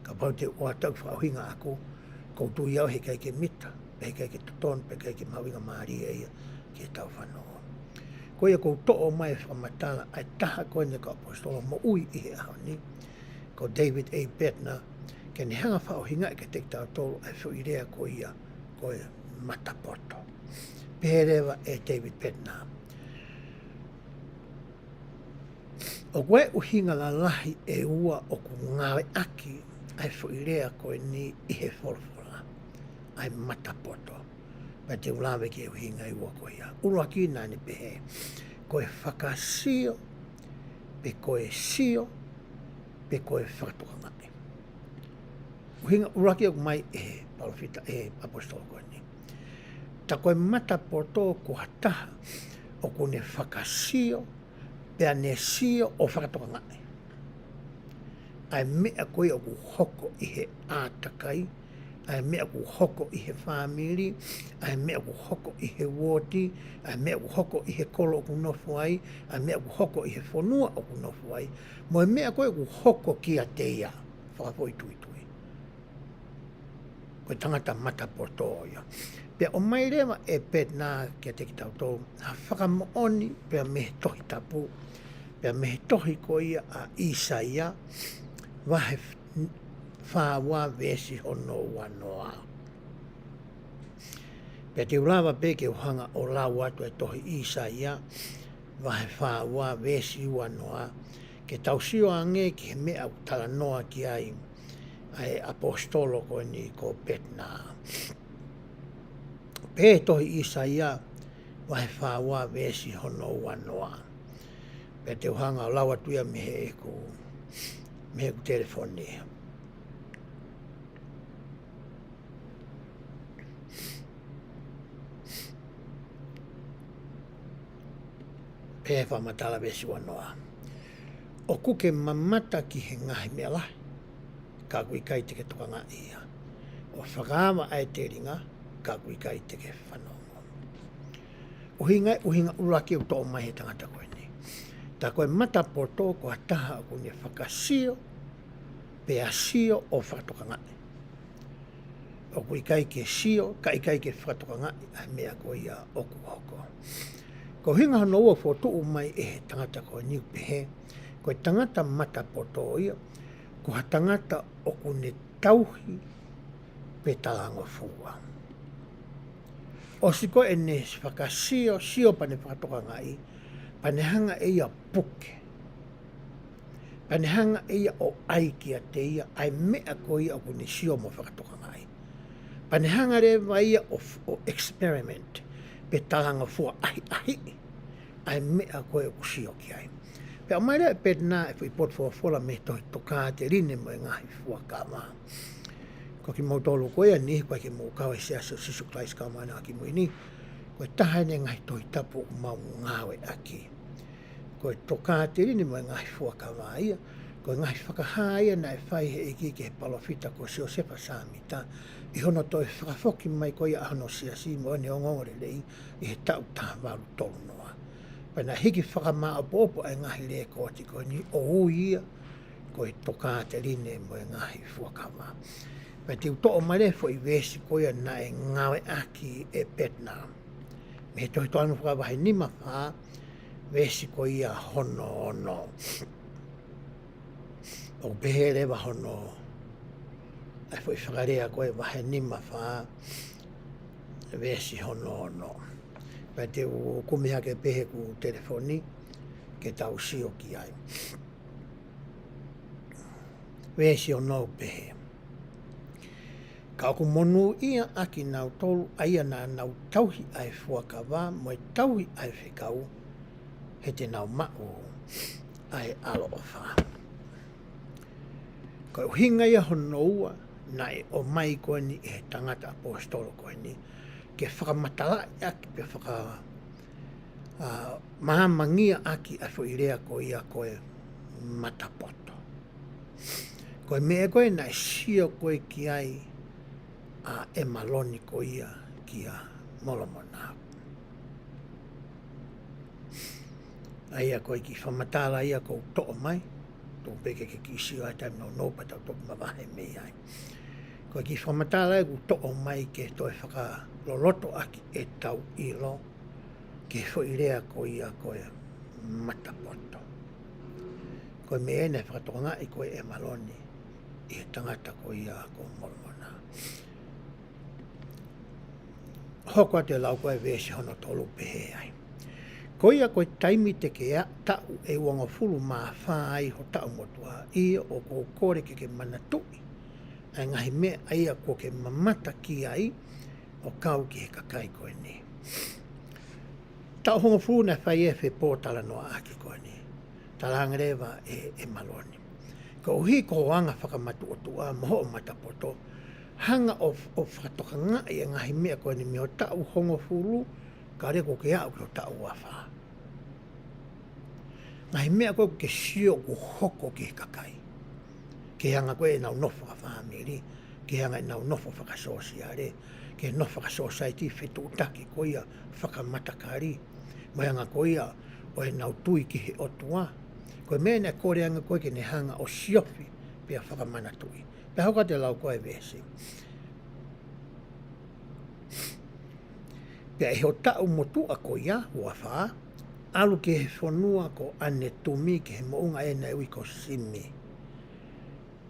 Kapau te u ʻoatu ʻeku fakaʻuhinga ʻaʻaku, ʻoku ou tui au he ʻikai ke mita, pe he ʻikai ke totonu, pe he ʻikai ke mahuʻinga mālie ia ke tau fanongo. Ko ia ʻoku ou toʻo mai e fakamatala ʻa e taha ko eni e kau ʻaposetolo moʻui ʻi he ʻaho ni, ko David A. Bednar, ke ne hanga fakaʻuhingaʻi kiate kitautolu ʻa e foʻi lea ko ia ko e matapoto. Pehē leva ʻe David Bednar, ʻoku ʻi ai e ʻuhinga lalahi ʻe ua ʻoku ngāueʻaki ʻa e foʻi lea ko eni ʻi he folofola, ʻa e matapoto. Pea te u lave ki he ʻuhinga ʻe ua ko ia. ʻUluaki naʻa ne pehē, ko e fakasio, pe ko e sio, pe ko e fakatokangaʻi. ʻUhinga ʻuluaki ʻoku ʻomai ʻe he palōfita, ʻe he ʻaposetolo ko eni. Ta ko e matapoto ko ha taha ʻoku ne fakasio, pea ne sio ʻo fakatokangaʻi ʻa e meʻa ko ia ʻoku hoko ʻi he ʻātakai, ʻa e meʻa ʻoku hoko ʻi he fāmili, ʻa e meʻa ʻoku hoko ʻi he uooti, ʻa e meʻa ʻoku hoko ʻi he kolo ʻoku nofo ai, ʻa e meʻa ʻoku hoko ʻi he fonua ʻoku nofo ai, mo e meʻa ko ia ʻoku hoko kiate ia fakafoʻituitui. Ko e tangata matapoto ia. Pea ʻomai leva ʻe Bednar kiate kitautolu ha fakamoʻoni pea mei he Tohi Tapu, pea mei he tohi ko ia ʻa ʻĪsaia, vahe fā ua veesi hono ua noa. Pea te u lava pē ke u hanga ʻo lau atu e tohi ʻĪsaia, vahe fā ua veesi ua noa, ke tau sio ange ki he meʻa ʻoku talanoa ki ai ʻa e ʻaposetolo ko eni ko Bednar. Pea tohi ʻĪsaia, vahe fā ua veesi hono ua noa. Pea te u hanga ʻo lau atu ia mei heʻeku, mei heʻeku telefoni. Pea fakamatala veesi ua noa. ʻOku ke mamata ki he ngaahi meʻa lahi, ka ʻoku ʻikai te ke tokangaʻi ia. ʻO fakaava ʻa e telinga, ka ʻoku ʻikai te ke fanongo. ʻUhinga, ʻuhinga ʻuluaki ʻoku toʻo mai he tangata ko eni. Ta ko e matapoto ko ha taha ʻoku ne fakasio, pea sio ʻo fakatokangaʻi. ʻOku ʻikai ke sio, ka ʻikai ke fakatokangaʻi ʻa e meʻa ko ia ʻoku hoko. Ko e ʻuhinga hono ua ʻoku fokotuʻu mai ʻe he tangata ko eni ʻoku pehē, ko e tangata matapoto ia, ko ha tangata ʻoku ne tauhi pe talangofua. ʻOsi ko ʻene fakasio, sio pea ne fakatokangaʻi, pea ne hanga ʻe ia ʻo puke. Pea ne hanga ʻe ia ʻo ʻai kiate ia ʻa e meʻa ko ia ʻoku ne sio mo fakatokangaʻi. Pea ne hanga leva ia ʻo, ʻo experiment, pe talangofua ʻahiʻahiʻi ʻa e meʻa ko ē ʻoku sio ki ai. Pea ʻomai leva ʻe Bednar e foʻi potu folofola mei he tohi Tokāteline mo e Ngaahi Fuakava. Ko kimoutolu ko ia ʻoku ʻikai ke mou kau he Siasi ʻo Sīsū Kalaisi ʻo e Kau Māʻoniʻoni ʻi he Ngaahi ʻAho Kimui Ni, ko e taha eni e ngaahi tohi tapu ʻoku mau ngāueʻaki. Ko e Tokāteline mo e Ngaahi Fuakava ia, ko e ngaahi fakahā ia naʻe fai ʻe he ʻEiki ki he palōfita ko Siosefa Sāmita, ʻi hono toe fakafoki mai ko ia ʻa hono siasi mo ʻene ongoongolelei ʻi he taʻu taha valu tolu noa. Pea naʻe hiki fakamāʻopoʻopo ʻa e ngaahi lēkooti ko eni ʻo ui ia ko e Tokāteline mo e Ngaahi Fuakava. Pea te u toʻo mai leva e foʻi veesi ko ia naʻe ngāueʻaki ʻe Bednar. Mei he tohi Tohi ʻa Nukuʻalofa vahe nima fā, veesi ko ia hono ono. ʻOku pehē leva hono, ʻa e foʻi fakalea ko e vahe nima fā, veesi hono ono. Pea te u kumi hake pē heʻeku telefoni, ke tau sio ki ai. Veesi ono pehē: Ka ʻoku monūʻia ʻa kinautolu ʻa ia naʻa nau tauhi ʻa e fuakava mo e tauhi ʻa e fekau, he te nau maʻu ʻa e ʻaloʻofa. Ko e ʻuhinga ia hono ua naʻe ʻomai ko eni ʻe he tangata ʻaposetolo ko eni, ke fakamatalaʻi ʻaki pe faka, ʻa, maamangia ʻaki ʻa e foʻi lea ko ia ko e matapoto. Ko e meʻa ko ē naʻe sio ko ē ki ai ʻa ʻEmaloni ko ia kia Molomona. ʻA ia ko e kiʻi fakamatala ia ʻoku ou toʻo mai, tuku pē ke ke kiʻi sio ai taimi nounou pea tau toki mavahe mei ai. Ko e kiʻi fakamatala ia ʻoku ou toʻo mai ke toe fakaloloto ʻaki ʻetau ʻilo ki he foʻi lea ko ia ko e matapoto. Ko e meʻa ia naʻe fakatokangaʻi ko ē ʻe ʻEmaloni ʻi he tangata ko ia ko Molomona. Hoko atu e lau ko ē veesi hono tolu pehē ai: Ko ia ko e taimi te ke a-, taʻu ʻe uangofulu mā fā ai ho taʻu motuʻa, ʻio ʻoku ou kole ke ke manatuʻi ʻa e ngaahi meʻa ʻa ia kuo ke mamata ki ai ʻo kau ki he kakai ko eni. Taʻu hongofulu naʻe fai e fepōtalanoaʻaki ko eni. Talaange leva ʻe, ʻe ʻEmaloni, koeʻuhi ko hoʻo anga fakamatuʻotuʻa mo hoʻo matapoto, hanga ʻo, ʻo fakatokangaʻi e ngaahi meʻa ko eni mei ho taʻu hongofulu, kae ʻoua kuo ke aʻu ki ho taʻu uafā. Ngaahi meʻa ko ē ʻoku ke sio ʻoku hoko ki he kakai. Ki he anga ko ē ʻenau nofo fakafāmili, ki he anga ʻenau nofo fakasōsiale, ki he nofo fakasōsaieti, fetuʻutaki ko ia fakamatakali, mo e anga ko ia ʻo ʻenau tui ki he ʻOtua. Ko e meʻa naʻe kole ange ko ē ke ne hanga ʻo siofi pea fakamanatuʻi. Pea hoko atu e lau ko ē veesi: Pea ʻi ho taʻu motuʻa ko ia, uafā, ʻalu ki he fonua ko ʻAnetumi, ki he moʻunga ʻe naʻe ui ko Simi.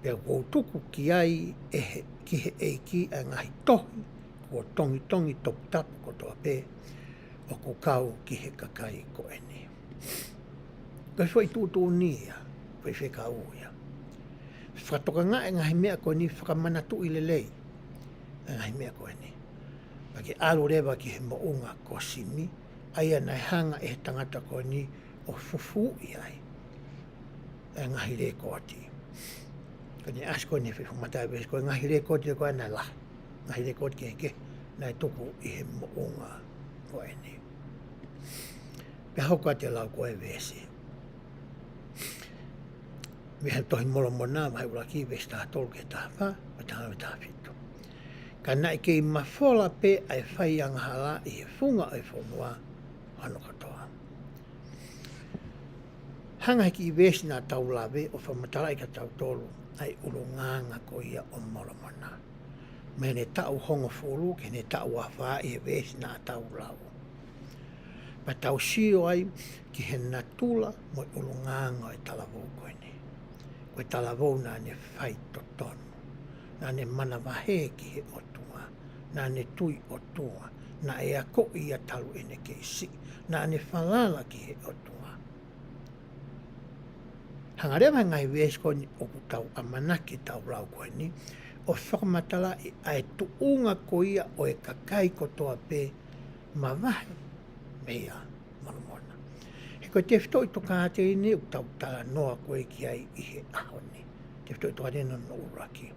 Pea kuo u tuku ki ai ʻe he, ki he ʻEiki ʻa e ngaahi tohi kuo tongitongi toputapu kotoa pē ʻoku kau ki he kakai ko eni. Ko e foʻi tuʻutuʻuni ia, foʻi fekau ia. Fakatokangaʻi e ngaahi meʻa ko eni, fakamanatuʻi lelei e ngaahi meʻa ko eni. Pea ke ʻalu leva ki he moʻunga ko Simi, ʻa ia naʻe hanga ʻe he tangata ko eni ʻo fufuuʻi ai e ngaahi lekooti. Ko eni ʻasi ko eni he foʻi fakamatala veesi, ko e ngaahi lekooti ko ē naʻe lahi, ngaahi lekooti kehekehe naʻe tuku ʻi he moʻunga ko eni. Pea hoko atu e lau ko ē veesi. Mei he Tohi Molomona, vahe ʻuluaki, veesi taha tolu ki he taha fā, mo e taha ono ki he taha fitu. Ka naʻe kei mafola pē ʻa e fai angahala ʻi he funga ʻo e fonua hono kotoa. Hanga he kiʻi veesi naʻa tau lave ʻo fakamatalaʻi kia tautolu ʻa e ʻulungaanga ko ia ʻo Molomona. Mei heʻene taʻu hongofulu ki heʻene taʻu uafā ʻi he veesi naʻa tau lau. Pea tau sio ai ki he natula mo e ʻulungaanga ʻo e talavou ko eni. Ko e talavou naʻa ne faitotonu. Naʻa ne manavahē ki he ʻOtua. Naʻa ne tui ʻOtua. Naʻe akoʻi ia talu ʻene kei siʻi. Naʻa ne falala ki he ʻOtua. Hanga leva he ngaahi veesi ko eni ʻoku tau ʻamanaki tau lau ko eni ʻo fakamatalaʻi ʻa e tuʻunga ko ia ʻo e kakai kotoa pē mavahe meia Molomona. He ko e tefitoʻi tokāteline ʻoku tau talanoa ko ē ki ai ʻi he ʻaho ni. Tefitoʻi tokāteline hono ʻuluaki.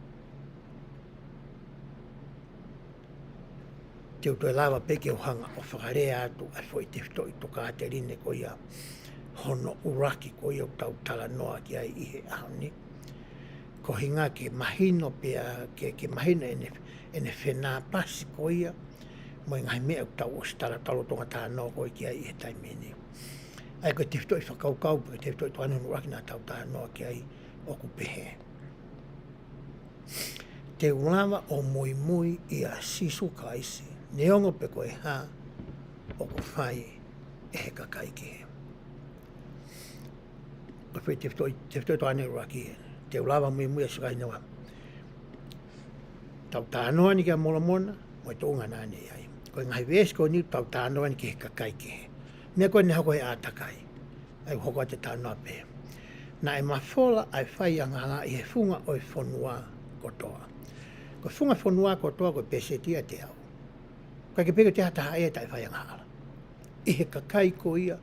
Te u toe lava pē ke u hanga ʻo fakalea atu ʻa e foʻi tefitoʻi tokāteline ko ia hono ʻuluaki ko ia ʻoku tau talanoa ki ai ʻi he ʻaho ni. Ko e ʻuhinga ke mahino pea, ke, ke mahino ʻene, ʻene fenāpasi ko ia mo e ngaahi meʻa ʻoku tau ʻosi talanoa, tau lolotonga talanoa ko ē ki ai ʻi he taimi ni. ʻA ia ko e tefitoʻi fakakaukau, pe ko e tefitoʻi tokāteline hono ʻuluaki naʻa tau talanoa ki ai ʻoku pehē: Te u lava ʻo muimui ʻia Sīsū Kalaisi, neongo pe ko e hā ʻoku fai ʻe he kakai kehe. Ko e foʻi tefitoʻi, tefitoʻi tokāteline ʻuluaki. Te u lava muimui ʻia Sīsū Kalaisi, neongo. Tau talanoa ni kia Molomona, mo e tuʻunga naʻa ne ʻi ai. Ko e ngaahi veesi ko eni tau talanoa ni ki he kakai kehe. Meʻa ko ē naʻe hoko he ʻātakai. ʻA ia ʻoku hoko atu e talanoa pē. Naʻe mafola ʻa e fai angahala ʻi he funga ʻo e fonua kotoa. Ko e funga fonua kotoa ko e peseti ʻe teau. Ka ke peke te ha taha ʻe taʻe fai angahala ʻi he kakai ko ia,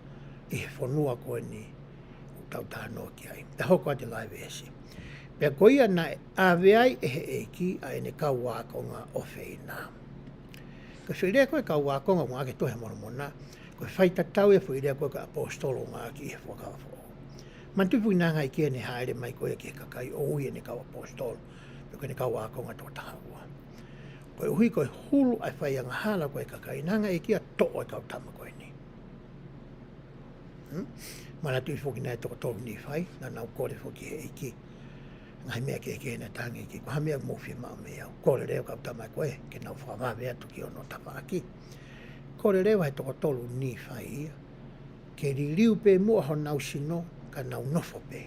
ʻi he fonua ko eni ʻoku tau talanoa ki ai. Pea hoko atu e veesi. Pea ko ia naʻe ʻave ai ʻe he ʻEiki ʻa ʻene kau ākonga ʻofeina. Ko e foʻi lea ko e kau ākonga ʻoku ngāueʻaki he tohi ʻa Molomona, ko e faitatau ia e foʻi lea ko e kau ʻaposetolo ʻoku ngāueʻaki he Fuakava Foʻou. Manatuʻi foki naʻe hanga ʻe he ʻEiki ʻo ne hāʻele mai ko ia ki he kakai ʻo ui ʻene kau ʻaposetolo, pe ko ʻene kau ākonga toko taha ua. Koeʻuhi ko e hulu ʻa e fai angahala ko e kakai, naʻe hanga ʻe he ʻEiki ʻo toʻo e kau tama ko eni. Hmm? Manatuʻi foki naʻe toko tolu Nīfai, naʻa nau kole foki ki he ʻEiki. Ngaahi meʻa kehekehe naʻe talaange ʻe he ʻEiki, ko e hā e meʻa ʻoku mou fiemaʻu meiate au? Kole leva e kau tama ko ē ke nau fakavave atu ki hono tafaʻaki. Kole leva ʻe he toko tolu Nīfai ia ke liliu pē muʻa honau sino ka nau nofo pē.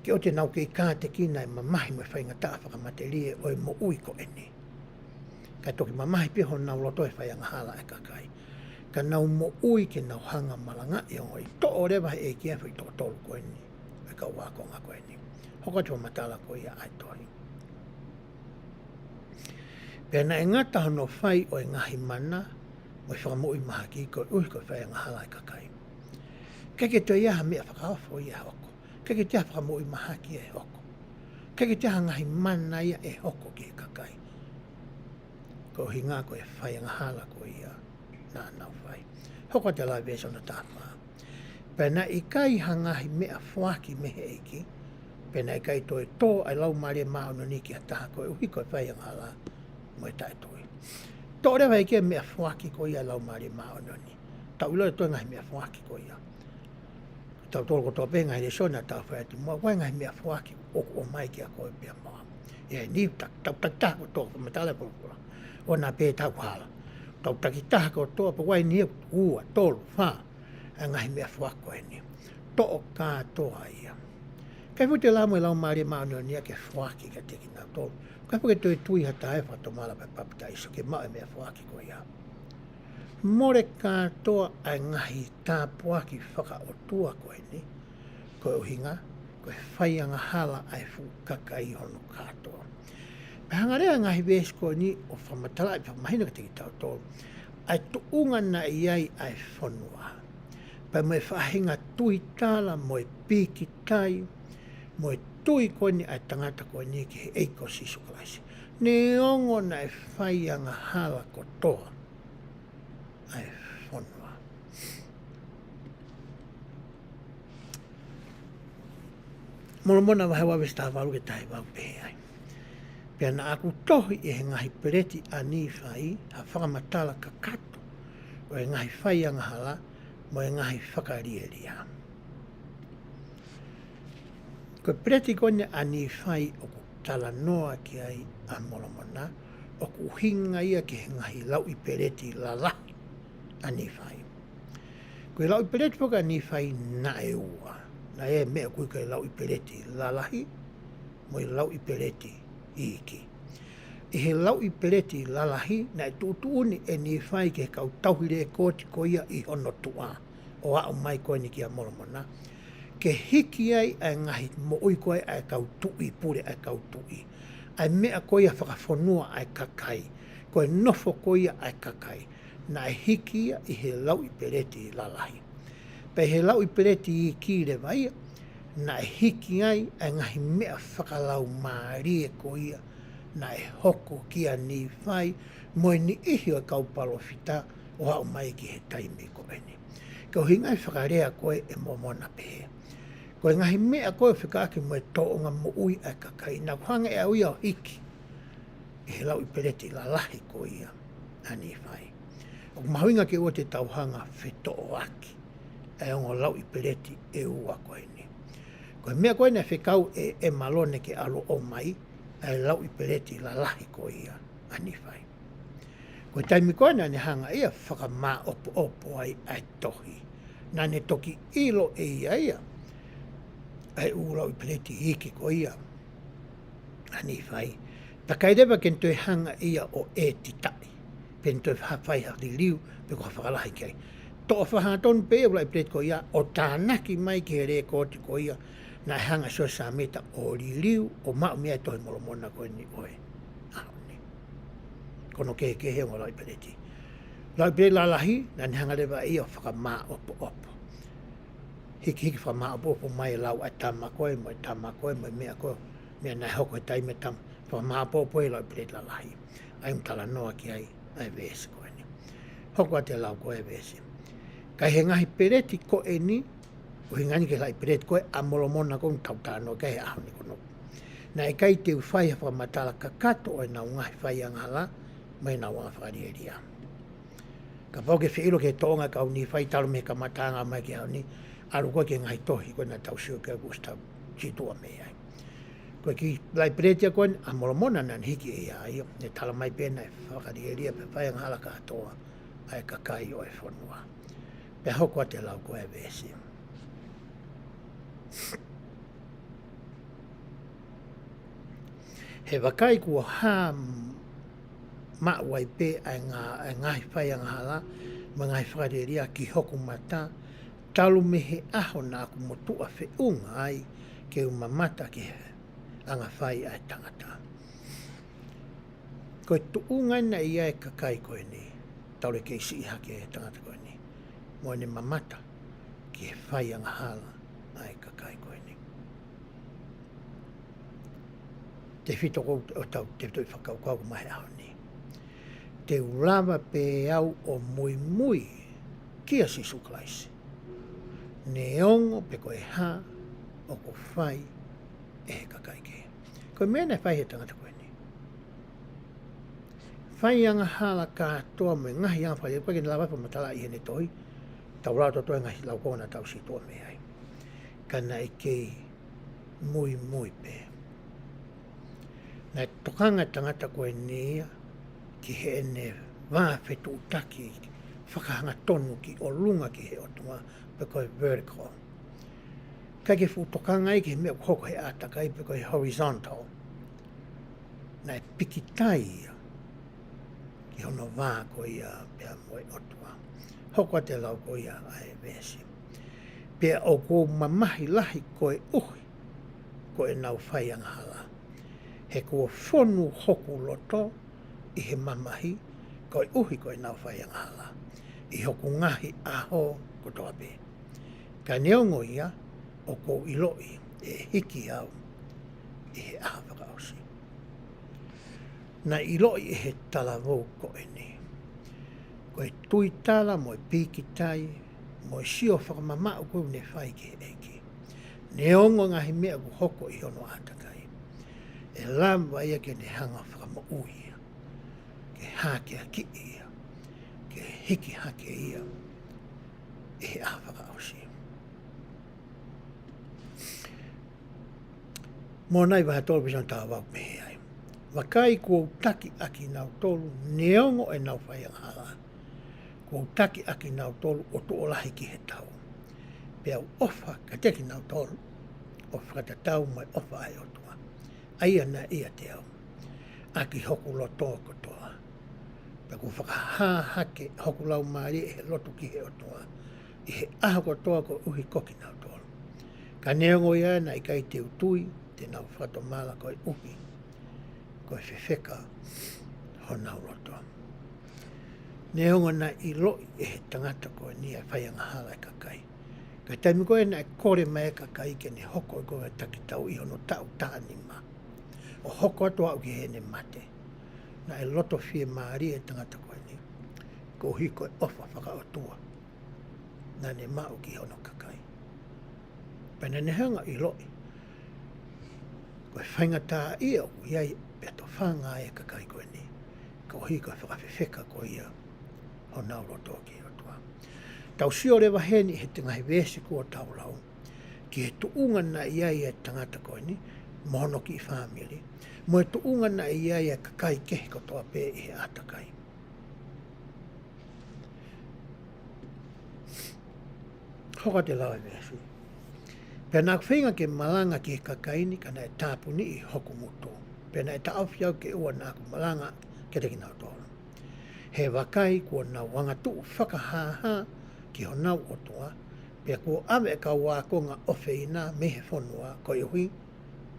Ke ʻoua te nau kei kātekina e mamahi mo e faingataʻa fakamatelie ʻo e moʻui ko eni. Kae toki mamahi pē honau loto he fai angahala ʻa e kakai. Ka nau moʻui ke nau hanga ʻo malangaʻi e ongoʻi. Toʻo leva ʻe he ʻEiki ʻa e foʻi toko tolu ko eni, ʻa e kau ākonga ko eni. Hoko atu e fakamatala ko ia ʻa e tohi. Pea naʻe ngata hono fai ʻo e ngaahi mana mo e fakamoʻui mahaki koeʻuhi ko e fai angahala ʻa e kakai. ʻIkai ke toe ʻi ai ha meʻa fakaofo ia ʻe hoko. ʻIkai ke toe ʻi ai ha fakamoʻui mahaki ia ʻe hoko. ʻIkai ke toe ʻi ai ha ngaahi mana ia ʻe hoko ki he kakai. Ko e ʻuhinga ko e fai angahala ko ia naʻa nau fai. Hoko atu e veesi hono taha fā. Pea naʻe ʻikai ha ngaahi meʻa foaki mei he ʻEiki, pea naʻe ʻikai toe tō ʻa e Laumālie Māʻoniʻoni ki ha taha koeʻuhi ko e fai angahala mo e taʻetui. Toʻo leva ʻe he ʻEiki e meʻa foaki ko ia ʻa e Laumālie Māʻoniʻoni. Tau ʻilo e toe ngaahi meʻa foaki ko ia. Tautolu kotoa pē he ngaahi lēsoni naʻa tau fai atu muʻa, ko e ngaahi meʻa foaki ʻoku ʻomai kiate koe pea mo au. ʻI he niʻihi ta-, tau takitaha kotoa, fakamatala e folofola. ʻOua naʻa pehē ʻoku tau hala. Tau takitaha kotoa, pea ko e niʻihi ua, tolu, fā, ʻa e ngaahi meʻa foaki ko eni. Toʻo kātoa ia. ʻIkai fuʻu toe lava mo e Laumālie Māʻoniʻoni ia ke foaki kiate kinautolu. ʻIkai fuʻu ke toe tui ha taha ʻi he fakatomala pe papitaiso ke maʻu e meʻa foaki ko ia. Mole kātoa ʻa e ngaahi tāpuaki fakaʻotua ko eni, ko e ʻuhinga ko e fai angahala ʻa e fuʻu kakai hono kātoa. Pea hanga leva e ngaahi veesi ko eni ʻo fakamatalaʻi, fakamahino kiate kitautolu ʻa e tuʻunga naʻe ʻi ai ʻa e fonua, pea mo e faʻahinga tuitala mo e pīkitai mo e tui ko eni ʻa e tangata ko eni ki he ʻEiki ko Sīsū Kalaisi. Neongo naʻe fai angahala kotoa ʻa e fonua. Molomona vahe ua veesi taha valu ki he taha hiva ʻoku pehē ai: Pea naʻa ku tohi ʻi he ngaahi peleti ʻa Nīfai ha fakamatala kakato ʻo e ngaahi fai angahala mo e ngaahi fakalielia. Ko e peleti ko eni ʻa Nīfai ʻoku talanoa ki ai ʻa Molomona, ʻoku ʻuhinga ia ki he ngaahi lauʻi peleti lalahi ʻa Nīfai. Ko e lauʻi peleti foki ʻa Nīfai naʻe ua. Naʻe ʻi ai e meʻa ʻoku ui ko e lauʻi peleti lalahi mo e lauʻi peleti iiki. ʻI he lauʻi peleti lalahi, naʻe tuʻutuʻuni ʻe Nīfai ki he kau tauhi lekooti ko ia ʻi hono tuʻa ʻo aʻu mai ko eni kia Molomona, ke hiki ai ʻa e ngaahi moʻui ko ia ʻa e kau tuʻi, pule ʻa e kau tuʻi, ʻa e meʻa ko ia fakafonua ʻa e kakai, ko e nofo ko ia ʻa e kakai, naʻe hiki ia ʻi he lauʻi peleti lalahi. Pea ʻi he lauʻi peleti iiki leva ia, naʻe hiki ai ʻa e ngaahi meʻa fakalaumālie ko ia naʻe hoko kia Nīfai mo e niʻihi ʻo e kau palōfita ʻo aʻu mai ki he taimi ko eni. Ko e ʻuhinga e fakalea ko ē ʻe Molomona pehē, ko e ngaahi meʻa ko ē fekauʻaki mo e tōʻonga moʻui ʻa e kakai, naʻa ku hanga ʻe au ia ʻo hiki ʻi he lauʻi peleti lalahi ko ia ʻa Nīfai. ʻOku mahuʻinga ke ʻoua te tau hanga ʻo fetoʻoaki ʻa e ongo lauʻi peleti ʻe ua ko eni. Ko e meʻa ko ē naʻe fekau ʻe, ʻe Malone ke ʻalu ʻo ʻomai ʻa e lauʻi peleti lalahi ko ia ʻa Nīfai. Ko e taimi ko ē naʻa ne hanga ia ʻo fakamāʻopoʻopo ai ʻa e tohi, naʻa ne toki ʻilo ʻe ia ia ʻa e ʻū lauʻi peleti iiki ko ia ʻa Nīfai. Pea ʻikai leva ke ne toe hanga ia ʻo ʻētitaʻi, pe ne toe ha fai ha liliu, pe ko ha fakalahi ki ai. toʻo fakahangatonu pē ia ʻa e Laʻi Peleti ko ia ʻo tānaki mai ki he lēkooti ko ia naʻe hanga ʻe Siosefa Sāmita ʻo liliu ʻo maʻu mei ai e Tohi ʻa Molomona ko eni ʻo e ʻaho ni. Ko hono kehekehe ʻo e ongo Laʻi Peleti. Laʻi Peleti lalahi, naʻa ne hanga leva ia ʻo fakamāʻopoʻopo. Hikihiki fakamāʻopoʻopo mai e lau ʻa e tama ko ē, mo e tama ko ē, mo e meʻa ko ē, meʻa naʻe hoko he taimi ʻa e tama, fakamāʻopoʻopo e Laʻi Peleti lalahi. ʻA ia ʻoku talanoa ki ai ʻa e veesi ko eni. Hoko atu e lau ko ē ʻa e veesi. Ka ʻi he ngaahi peleti ko eni, ʻuhinga eni ki he Laʻi Peleti ko ē ʻa Molomona ko ē ʻoku tau talanoa ki ai he ʻaho ni ko eni. Naʻe ʻikai te u fai ha fakamatala kakato ʻo ʻenau ngaahi fai angahala, mo ʻenau anga fakalielia. Kapau ʻoku ke fie ʻilo ki he tōʻonga ʻa e kau Nīfai talu mei he kamataʻanga mai ki he ʻaho ni, ʻalu koe ki he ngaahi tohi ko ē naʻa tau sio ki ai kuo ʻosi tau situʻa mei ai. Ko e kiʻi Laʻi Peleti ia ko eni ʻa Molomona naʻa ne hiki ʻe ia ia, ne tala mai pē naʻe fakalielia pea fai angahala kātoa ʻa e kakai ʻo e fonua. Pea hoko atu e lau ko ē ʻa e veesi. He vakai kuo hā maʻu ai pē ʻa e ngā-, ʻa e ngaahi fai angahala, mo e ngaahi fakalielia ki hoku mata, talu mei he ʻaho naʻa ku motuʻa feʻunga ai ke u mamata ki he anga fai ʻa e tangata. Ko e tuʻunga eni ia ʻa e kakai ko eni, talu e kei siʻi hake e tangata ko eni, mo ʻene mamata ki he fai angahala ʻa e kakai ko eni. Tefito ko ē ʻo tau, tefito ʻi he fakakaukau ko ē ʻa e ʻaho ni. Te u lava pē au ʻo muimui kia Sīsū Kalaisi, neongo pe ko e hā ʻoku fai ʻe he kakai kehe. Ko e meʻa naʻe fai ʻe he tangata ko eni. Fai angahala kātoa mo e ngaahi anga fakalielia, ʻikai ke ne lava fakamatalaʻi heʻene tohi, tau lau atu e ngaahi laukonga naʻa tau situʻa mei ai. Ka naʻe kei muimui pē. Naʻe tokanga e tangata ko eni ia ki heʻene vā fetuʻutaki fakahangatonu ki ʻolunga ki he ʻOtua, pe ko e vertical. ʻIkai ke fuʻu tokanga ia ki he meʻa ʻoku hoko he ʻātakai pe ko e horizontal. Naʻe pikitai ia ki hono vā ko ia pea mo e ʻOtua. Hoko atu e lau ko ia ʻa e veesi. Pea ʻoku ou mamahi lahi koeʻuhi ko ʻenau fai angahala. He kuo fonu hoku loto ʻi he mamahi koeʻuhi ko ʻenau fai angahala ʻi hoku ngaahi ʻaho kotoa pē. Ka neongo ia, ʻoku ou ʻiloʻi ʻe hiki au ʻi he ʻaho fakaʻosi. Naʻe ʻiloʻi ʻe he talavou ko eni ko e tuitala mo e pikitai mo e sio fakamamaʻu ko ē ʻoku ne fai ki he ʻEiki, neongo e ngaahi meʻa ʻoku hoko ʻi hono ʻātakai, ʻe lava ia ke ne hanga ʻo fakamoʻui ia, ke hākeakiʻi ia, ke hiki hake ia ʻi he ʻaho fakaʻosi. Mōnai vahe tolu veesi taha valu, pehē ai: Vakai, kuo u taki ʻakinautolu neongo ʻenau fai angahala. Kuo u taki ʻakinautolu ʻo tuʻo lahi ki he tau, pea u ʻofa kiate kinautolu ʻo fakatatau mo e ʻofa ʻa e ʻOtua, ʻa ia naʻe ʻiate au, ʻaki hoku loto kotoa. Pea kuo fakahā hake hoku laumālie ʻi he lotu ki he ʻOtua ʻi he ʻaho kotoa koeʻuhi ko kinautolu. Ka neongo ia, naʻe ʻikai te u tui te nau fakatomala koeʻuhi ko e fefeka honau loto. Neongo naʻe ʻiloʻi ʻe he tangata ko eni ʻa e fai angahala ʻa e kakai, ka ʻi he taimi ko ē naʻe kole mai e kakai ke ne hoko ko e takitau ʻi hono taʻu taha nima, ʻo hoko atu ʻo aʻu ki heʻene mate, naʻe loto fiemālie e tangata ko eni koeʻuhi ko e ʻofa fakaʻotua naʻa ne maʻu ki hono kakai. Pea naʻa ne hanga ʻo ʻiloʻi ko e faingataʻaʻia ʻoku ʻi ai pea tofanga ai e kakai ko eni koeʻuhi ko e fakafefeka ko ia honau loto ki he ʻOtua. Tau sio leva heni he ngaahi veesi kuo tau lau ki he tuʻunga naʻe ʻi ai e tangata ko eni mo hono kiʻi fāmili, mo e tuʻunga naʻe ʻi ai e kakai kehe kotoa pē ʻi he ʻātakai. Hoko atu e lau ʻa e veesi. Pea naʻa ku feinga ke malanga ki he kakai ni, ka naʻe tāpuniʻi hoku ngutu. Pea naʻe taʻofi au ke ʻoua naʻa ku malanga kiate kinautolu. He vakai, kuo nau angatuʻu fakahāhā ki honau ʻOtua, pea kuo ʻave e kau ākonga ʻofeina mei he fonua koeʻuhi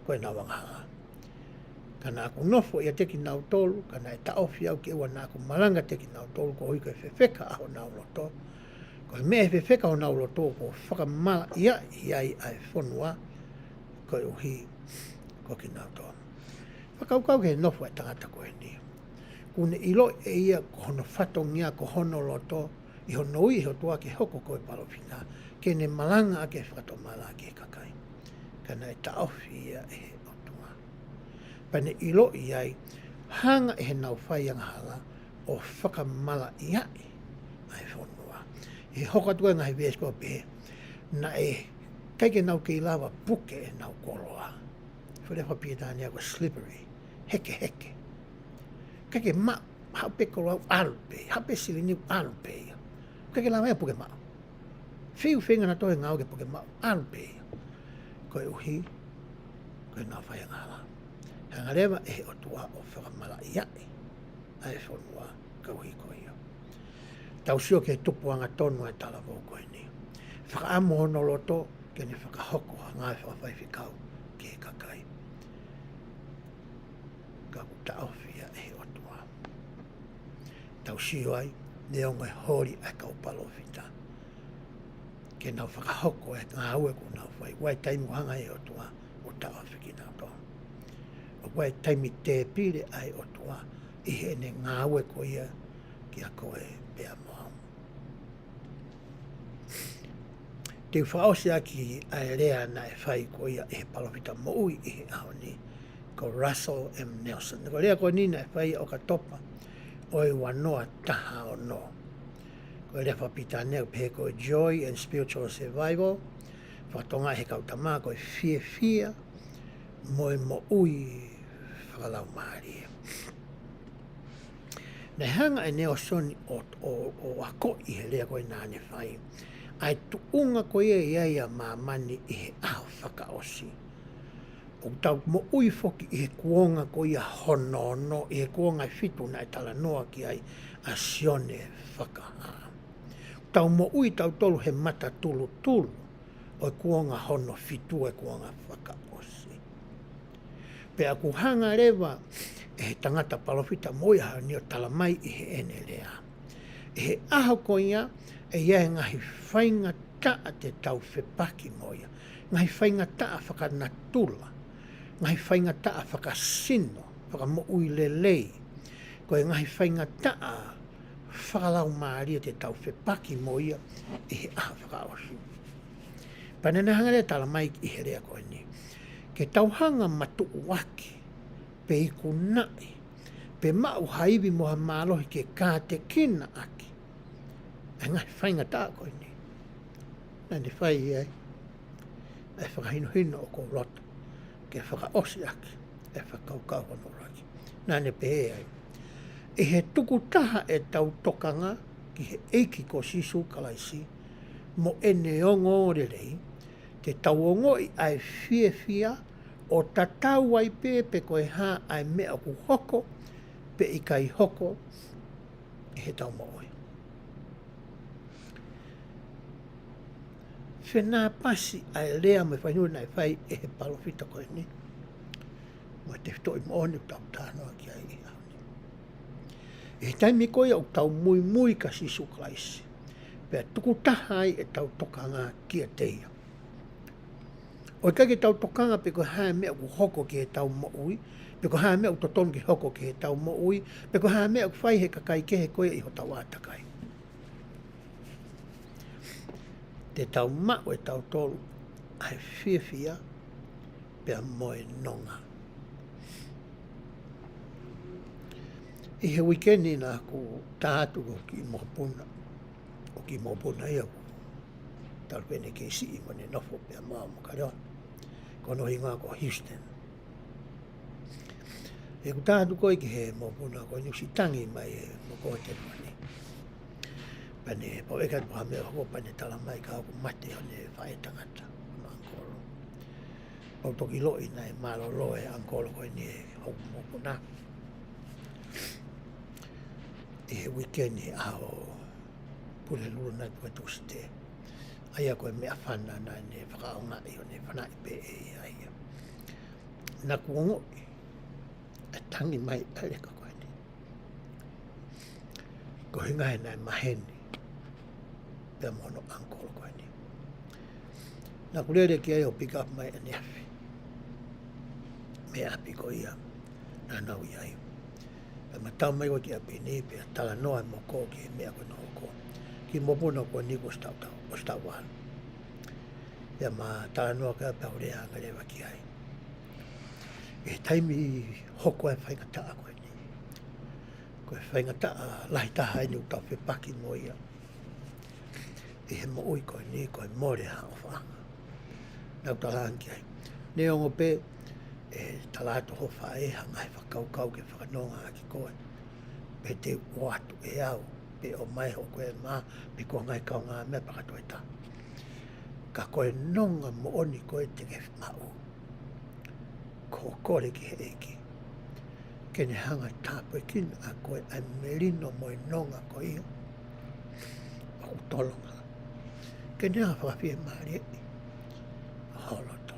ko ʻenau angahala. Ka naʻa ku nofo ʻiate kinautolu, ka naʻe taʻofi au ke ʻoua naʻa ku malanga ʻiate kinautolu, koeʻuhi ko e fefeka ʻa honau loto. Ko e meʻa ʻe fefeka honau loto, kuo fakamalaʻiaʻi ai ʻa e fonua koeʻuhi ko kinautolu. Fakakaukau ki he nofo ʻa e tangata ko eni. Kuo ne ʻiloʻi ʻe ia ko hono fatongia, ko hono loto, ʻi hono ui ʻe he ʻOtua ke hoko ko e palōfita, ke ne malangaʻaki e fakatomala ki he kakai. Ka naʻe taʻofi ia ʻe he ʻOtua. Pea ne ʻiloʻi ai, hanga ʻe heʻenau fai angahala ʻo fakamalaʻiaʻi ʻa e fonua. ʻI he hoko atu ʻa e ngaahi veesi ko ē pehē, naʻe ʻikai ke nau kei lava puke ʻenau koloa. Fale fakapilitānia ko e slippery, hekeheke. ʻIkai ke maʻu, haʻu pē koloa ʻalu pē, haʻu pē silini ʻalu pē ia. ʻIkai ke lava ia puke maʻu. Fiu feinga naʻa toe ngāue ke puke maʻu, ʻalu pē ia. Koeʻuhi ko ʻenau fai angahala. Hanga leva ʻe he ʻOtua ʻo fakamalaʻiaʻi ʻa e fonua koeʻuhi ko ia. Tau sio ki he tupuʻanga tonu ʻa e talavou ko eni. Fakaʻamu hono loto ke ne fakahoko ha ngāue fakafaifekau ki he kakai. Ka kuo taʻofi ia ʻe he ʻOtua. Tau sio ai, neongo e holi ʻa e kau palōfita ke nau fakahoko e ngāue kuo nau fai, ʻoku ʻi ai e taimi ʻoku hanga ʻe he ʻOtua ʻo taʻofi kinautolu. ʻOku ʻi ai e taimi tēpile ʻa e ʻOtua ʻi heʻene ngāue ko ia kiate koe pea mo au. Te u fakaʻosi ʻaki ʻa e lea naʻe fai ko ia ʻe he palōfita moʻui ʻi he ʻaho ni, ko Russell M. Nelson. Ko e lea ko eni naʻe fai ʻi ʻOkatopa ʻo e ua noa taha ono. Ko e lea fakapilitānia ʻoku pehē ko e Joy and Spiritual Survival, fakatonga ʻe he kau tama ko e fiefia mo e moʻui fakalaumālie. Naʻe hanga ʻe Nalesoni ʻo, ʻo, ʻo akoʻi he lea ko ē naʻa ne fai ʻa e tuʻunga ko ia ʻi ai ʻa māmani ʻi he ʻaho fakaʻosi. ʻOku tau moʻui foki ʻi he kuonga ko ia hono ono, ʻi he kuonga ʻe fitu naʻe talanoa ki ai ʻa Sione Fakahā. Tau moʻui tautolu he matatulutulu ʻo e kuonga hono fitu, e kuonga fakaʻosi. Pea ʻoku hanga leva ʻe he tangata palōfita moʻui ʻaho ni ʻo tala mai ʻi heʻene lea, ʻi he ʻaho ko ia, ʻe ʻi ai e ngaahi faingataʻa te tau fepaki mo ia. Ngaahi faingataʻa fakanatula, ngaahi faingataʻa fakasino, fakamoʻui lelei. Ko e ngaahi faingataʻa fakalaumālie te tau fepaki mo ia ʻi he ʻaho fakaʻosi. Pea naʻa ne hanga leva ʻo tala mai ʻi he lea ko eni, ke tau hanga ʻo matuʻuaki, pe ikunaʻi, pe maʻu ha ivi mo ha mālohi ke kātekina ʻaki ʻa e ngaahi faingataʻa ko eni. Naʻa ne fai ai ʻa e fakahinohino ʻoku ou loto ke fakaʻosi ʻaki e fakakaukau hono ʻuluaki. Naʻa ne pehē ai, ʻi he tukutaha ʻetau tokanga ki he ʻEiki ko Sīsū Kalaisi mo ʻene ongoongolelei, te tau ongoʻi ʻa e fiefia ʻo tatau ai pē pe ko e hā ʻa e meʻa ʻoku hoko pe ʻikai hoko ʻi heʻetau moʻui. Fenāpasi ʻa e lea mo e fakahinohino naʻe fai ʻe he palōfita ko eni mo e tefitoʻi moʻoni ʻoku tau talanoa ki ai ʻi he ʻaho ni. ʻI he taimi ko ia ʻoku tau muimui kia Sīsū Kalaisi, pea tukutaha ai ʻetau tokanga kiate ia. ʻO ʻikai ke tau tokanga pe ko e hā e meʻa ʻoku hoko ki heʻetau moʻui, pe ko e hā e meʻa ʻoku totonu ke hoko ki heʻetau moʻui, pe ko e hā e meʻa ʻoku fai ʻe he kakai kehe ko ia ʻi hotau ʻātakai. Te tau maʻu ʻe tautolu ʻa e fiefia pea mo e nonga. ʻI he uike ni naʻa ku tā atu ki hoku kiʻi mokopuna. Ko e kiʻi mokopuna ia ʻoku talu pē ʻene kei siʻi mo ʻene nofo pea mo au mo Kaleona. Ko hono hingoa ko Houston. ʻI heʻeku tā atu ko ē ki he mokopuna ko eni, ʻosi tangi mai e mokopuna ko eni. Pea ne pau ʻeke atu ha meʻa ʻoku hoko, pea ne tala mai kuo mate hono faʻētangata, hono ʻangikolo. Pea u toki ʻiloʻi naʻe mālōlō e ʻangikolo ko eni ʻi hoku mokopuna ʻi he uike ni he ʻaho Pulelulu nai ko e Tūsite. ʻA ia ko e meʻafana naʻa ne fakaʻaongaʻi ʻo ne fanaʻi pē ʻe ia ia. Naʻa ku ongoʻi ʻe tangi mai ʻa e leka ko eni. Ko e ʻuhinga he naʻe maheni pea mo hono uncle ko eni. Naʻa ku lele ki ai ʻo pick up mai ʻaneafi mei he ʻapi ko ia naʻa nau ʻi ai. Pea ma tau mai ko ē ki ʻapi ni, pea talanoa e moko ki he meʻa ko ē naʻe hoko. Kiʻi mokopuna ko eni kuo ʻosi taʻu, taʻu, ʻosi taʻu valu. Pea ma talanoa ki ai pea u lea ange leva ki ai. ʻI he taimi hoko ai e faingataʻa ko eni, ko e faingataʻa lahi taha eni ʻoku tau fepaki mo ia ʻi he moʻui ko eni, ko e mole ha ʻofaʻanga. Naʻa ku talaange ki ai, neongo pē ʻe tala atu ho faʻē ha ngaahi fakakaukau ke fakanonga ʻaki koe, pe te u ʻoatu ʻe au, pe ʻomai hoʻo ko e mā, pe ko e ngaahi kaungāmeʻa pea ka toe tā. Ka ko e nonga moʻoni ko ē te ke maʻu, ko e kole ki he ʻEiki ke ne hanga ʻo tāpuekina ʻa koe, ʻa e melino mo e nonga ko ia ʻoku tolonga, ke ne hanga ʻo fakafiemālieʻi ho loto.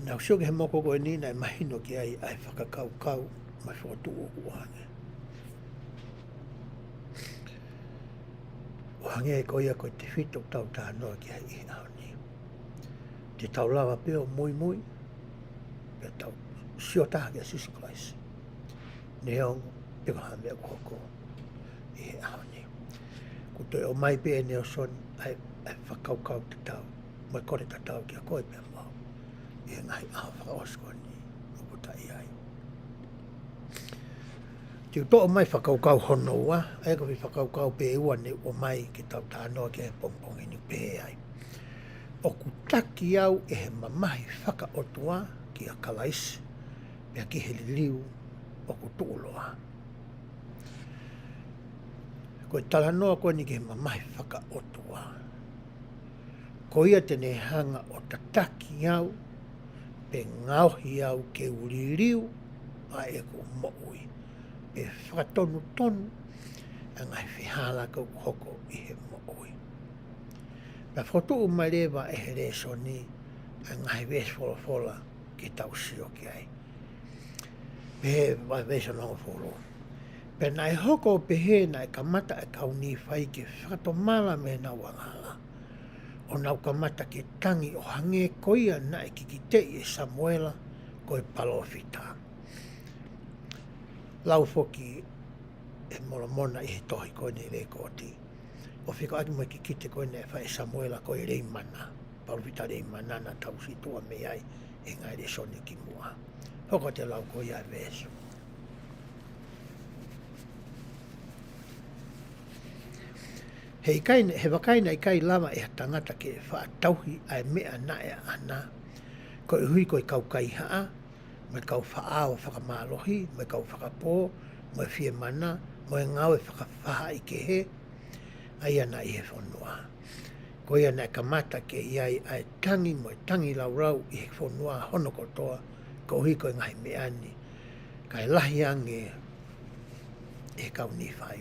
Naʻa ku sio ki he moko ko eni naʻe mahino ki ai ʻa e fakakaukau mo e fokotuʻu ʻoku ʻoange. ʻOange ko ia ko e tefito ʻoku tau talanoa ki ai ʻi he ʻaho ni. Te tau lava pē ʻo muimui, pea tau sio taha kia Sīsū Kalaisi, neongo pe ko e hā e meʻa ʻoku hoko ʻi he ʻaho ni. Kuo toe ʻomai pē ʻe Nalesoni ʻa e, ʻa e fakakaukau tatau mo e kole tatau kia koe pea mo au ʻi he ngaahi ʻaho fakaʻosi ko eni ʻoku ta ʻi ai. Te u toʻo mai fakakaukau hono ua, ʻa ia ko e foʻi fakakaukau pē ʻe ua ne u ʻomai ke tau talanoa ki ai he pongipongi ni, pehē ai: ʻOku taki au ʻe he mamahi fakaʻotua kia Kalaisi, pea ki he liliu ʻoku tuʻuloa. Ko e talanoa ko eni ki he mamahi fakaʻotua. Ko ia te ne hanga ʻo tataki au, pe ngaohi au ke u liliu ʻa ʻeku moʻui, pe fakatonutonu ʻa e ngaahi fehālaaki ʻoku hoko ʻi he moʻui. Pea fokotuʻu mai leva ʻe he lēsoni ʻa e ngaahi veesi folofola ke tau sio ki ai. Pehē ʻa e veesi hono hongofulu: Pea naʻe hoko ʻo pehē naʻe kamata ʻa e kau Nīfai ke fakatomala mei heʻenau angahala, ʻo nau kamata ke tangi ʻo hangē ko ia naʻe kikiteʻi ʻe Samuela ko e palōfita. Lau foki ʻe Molomona ʻi he tohi ko eni, lēkooti, ʻo fekauʻaki mo e kikite ko eni naʻe fai ʻe Samuela ko e Leimana, palōfita Leimana naʻa tau sio atu mei ai ʻi he ngaahi lēsoni kimuʻa. Hoko atu e lau ko ia e veesi: He ʻikai, he vakai naʻe ʻikai lava ʻe ha tangata ke faʻa tauhi ʻa e meʻa naʻe ʻaʻana, koeʻuhi ko e kau kaihaʻa, mo e kau faʻao fakamālohi, mo e kau fakapō, mo e fiemana, mo e ngāue fakafaʻahikehe, ʻa ia naʻe ʻi he fonua. Ko ia naʻe kamata ke ʻi ai ʻa e tangi mo e tangilāulau ʻi he fonua hono kotoa, koeʻuhi ko e ngaahi meʻa ni, kae lahi ange ʻe he kau Nīfai.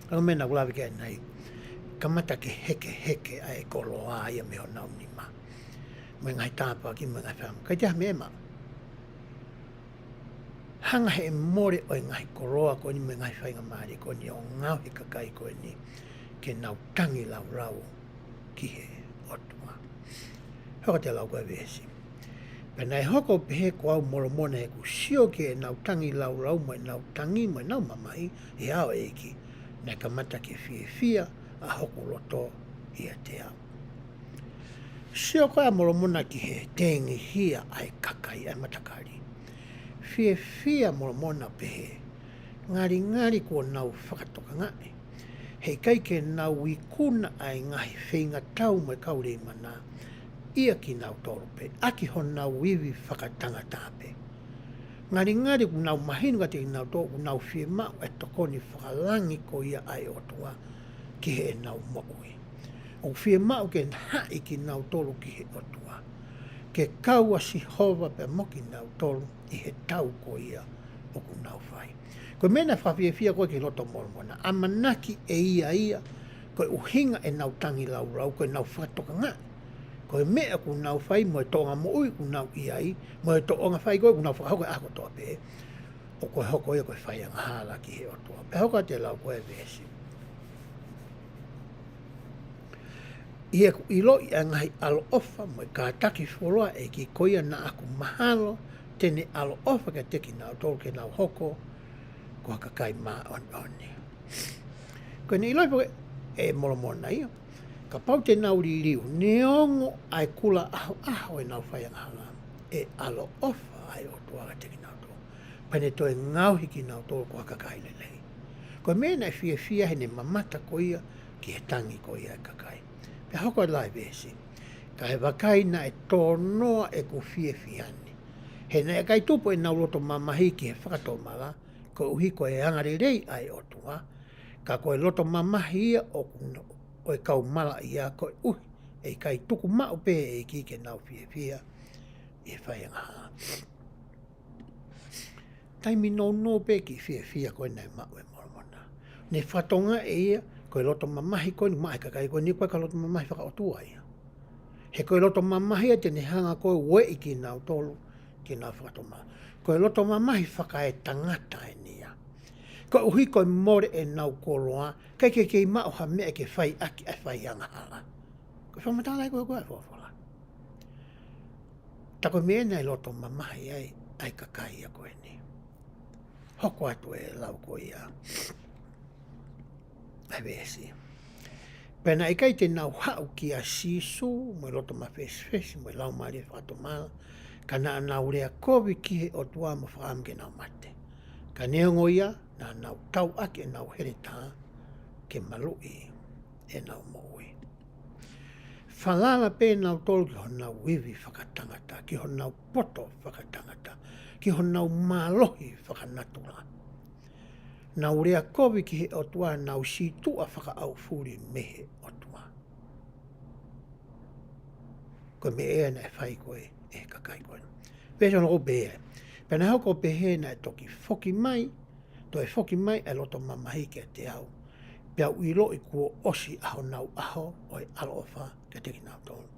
ʻA ia ko e meʻa naʻa ku lave ki ai ʻanenai, kamata ke hekeheke ʻa e koloa ia mei honau nima, mo e ngaahi tāpuaki, mo e ngaahi fāmili. ʻIkai toe ha meʻa ʻe maʻu. Hanga ʻe he mole ʻo e ngaahi koloa ko eni mo e ngaahi faingamālie ko eni ʻo ngaohi e kakai ko eni ke nau tangilāulau ki he ʻOtua. Hoko atu e lau ko ia e veesi: Pea naʻe hoko ʻo pehē ko au Molomona, he ʻoku sio ki heʻenau tangilāulau mo ʻenau tangi mo ʻenau mamahi ʻi he ʻao ʻo e ʻEiki, naʻe kamata ke fiefia ʻa hoku loto ʻiate au. Sio ko ia ʻa Molomona ki he tengihia ʻa e kakai, ʻa e matakali. Fiefia ʻa Molomona ʻo pehē, ngalingali kuo nau fakatokangaʻi he ʻikai ke nau ikuna ʻa e ngaahi feingatau mo e kau Leimana ʻia kinautolu pē, ʻaki honau ivi fakatangata pē. Ngalingali kuo nau mahino kiate kinautolu ʻoku nau fiemaʻu e tokoni fakalangi ko ia ʻa e ʻOtua ki heʻenau moʻui. ʻOku fiemaʻu ke haʻi kinautolu ki he ʻOtua. ke kau ʻa Sihova pea mo kinautolu ʻi he tau ko ia ʻoku nau fai. Ko e meʻa naʻe fakafiefia ko ē ki he loto ʻo Molomona, ʻamanaki ʻe ia ia, ko e ʻuhinga ʻenau tangilāulau, ko ʻenau fakatokangaʻi ko e meʻa ʻoku nau fai mo e tōʻonga moʻui ʻoku nau ʻi ai, mo e tōʻonga fai ko ē ʻoku nau fakahoko he ʻaho kotoa pē, ʻoku hoko ia ko e fai angahala ki he ʻOtua. Pea hoko atu e lau ko ē veesi. ʻI heʻeku ʻiloʻi ʻa e ngaahi ʻaloʻofa mo e kātaki fuoloa ʻa e ʻEiki, ko ia naʻa ku mahalo te ne ʻaloʻofa kiate kinautolu ke nau hoko ko ha kakai māʻoniʻoni. Ko ʻene ʻiloʻi pē ʻe Molomona ia, kapau te nau liliu, neongo ʻa e kula ʻahoʻaho ʻenau fai angahala, ʻe ʻaloʻofa ʻa e ʻOtua kiate kinautolu, pea ne toe ngaohi kinautolu ko ha kakai lelei. Ko e meʻa naʻe fiefia heʻene mamata ko ia ki he tangi ko ia ʻa e kakai. Pea hoko atu e lau veesi. Kae vakai naʻe tōnoa ʻeku fiefia ni, he naʻe ʻikai tupu ʻenau loto mamahi ki he fakatomala, koeʻuhi ko e angalelei ʻa e ʻOtua, ka ko e loto mamahi ia ʻoku no-, ʻo e kau malaʻia, koeʻuhi ʻe ʻikai tuku maʻu pē ʻe he ʻEiki ke nau fiefia ʻi he fai angahala. Taimi nounou pē kiʻi fiefia ko ē naʻe maʻu ʻe Molomona. Ne fakatokangaʻi ʻe ia, ko e loto mamahi ko eni maʻa e kakai ko eni, ʻoku ʻikai ko ha loto mamahi fakaʻotua ia. He ko e loto mamahi ia te ne hanga ko ē ʻo ueʻi kinautolu ke nau fakatomala. Ko e loto mamahi fakaetangata eni ia. Koeʻuhi ko e mole ʻenau koloa, ʻikai ke kei maʻu ha meʻa ke fai ʻaki ʻa e fai angahala. Ko e fakamatala ia ko ē ʻa e folofola. Tā ko e meʻa naʻe loto mamahi ai ʻa e kakai ia ko eni. Hoko atu e lau ko ia ʻa e veesi. Pea naʻe ʻikai te nau haʻu kia Sīsū mo e loto mafesifesi mo e laumālie fakatomala, ka naʻa nau lea kovi ki he ʻOtua mo fakaʻamu ke nau mate. Ka neongo ia, naʻa nau tauʻaki ʻenau heletā ke maluʻi ʻenau moʻui. Falala pē nautolu ki honau ivi fakatangata, ki honau poto fakatangata, ki honau mālohi fakanatula. Nau lea kovi ki he ʻOtua, nau sītuʻa fakaʻaufuli mei he ʻOtua. Ko e meʻa ia naʻe fai ko ē ʻe he kakai ko ē. Veesi ono, ʻoku pehē: Pea naʻe hoko ʻo pehē naʻe toki foki mai, toe foki mai ʻa e loto mamahi kiate au, pea u ʻiloʻi kuo ʻosi ʻa honau ʻaho ʻo e ʻaloʻofa kiate kinautolu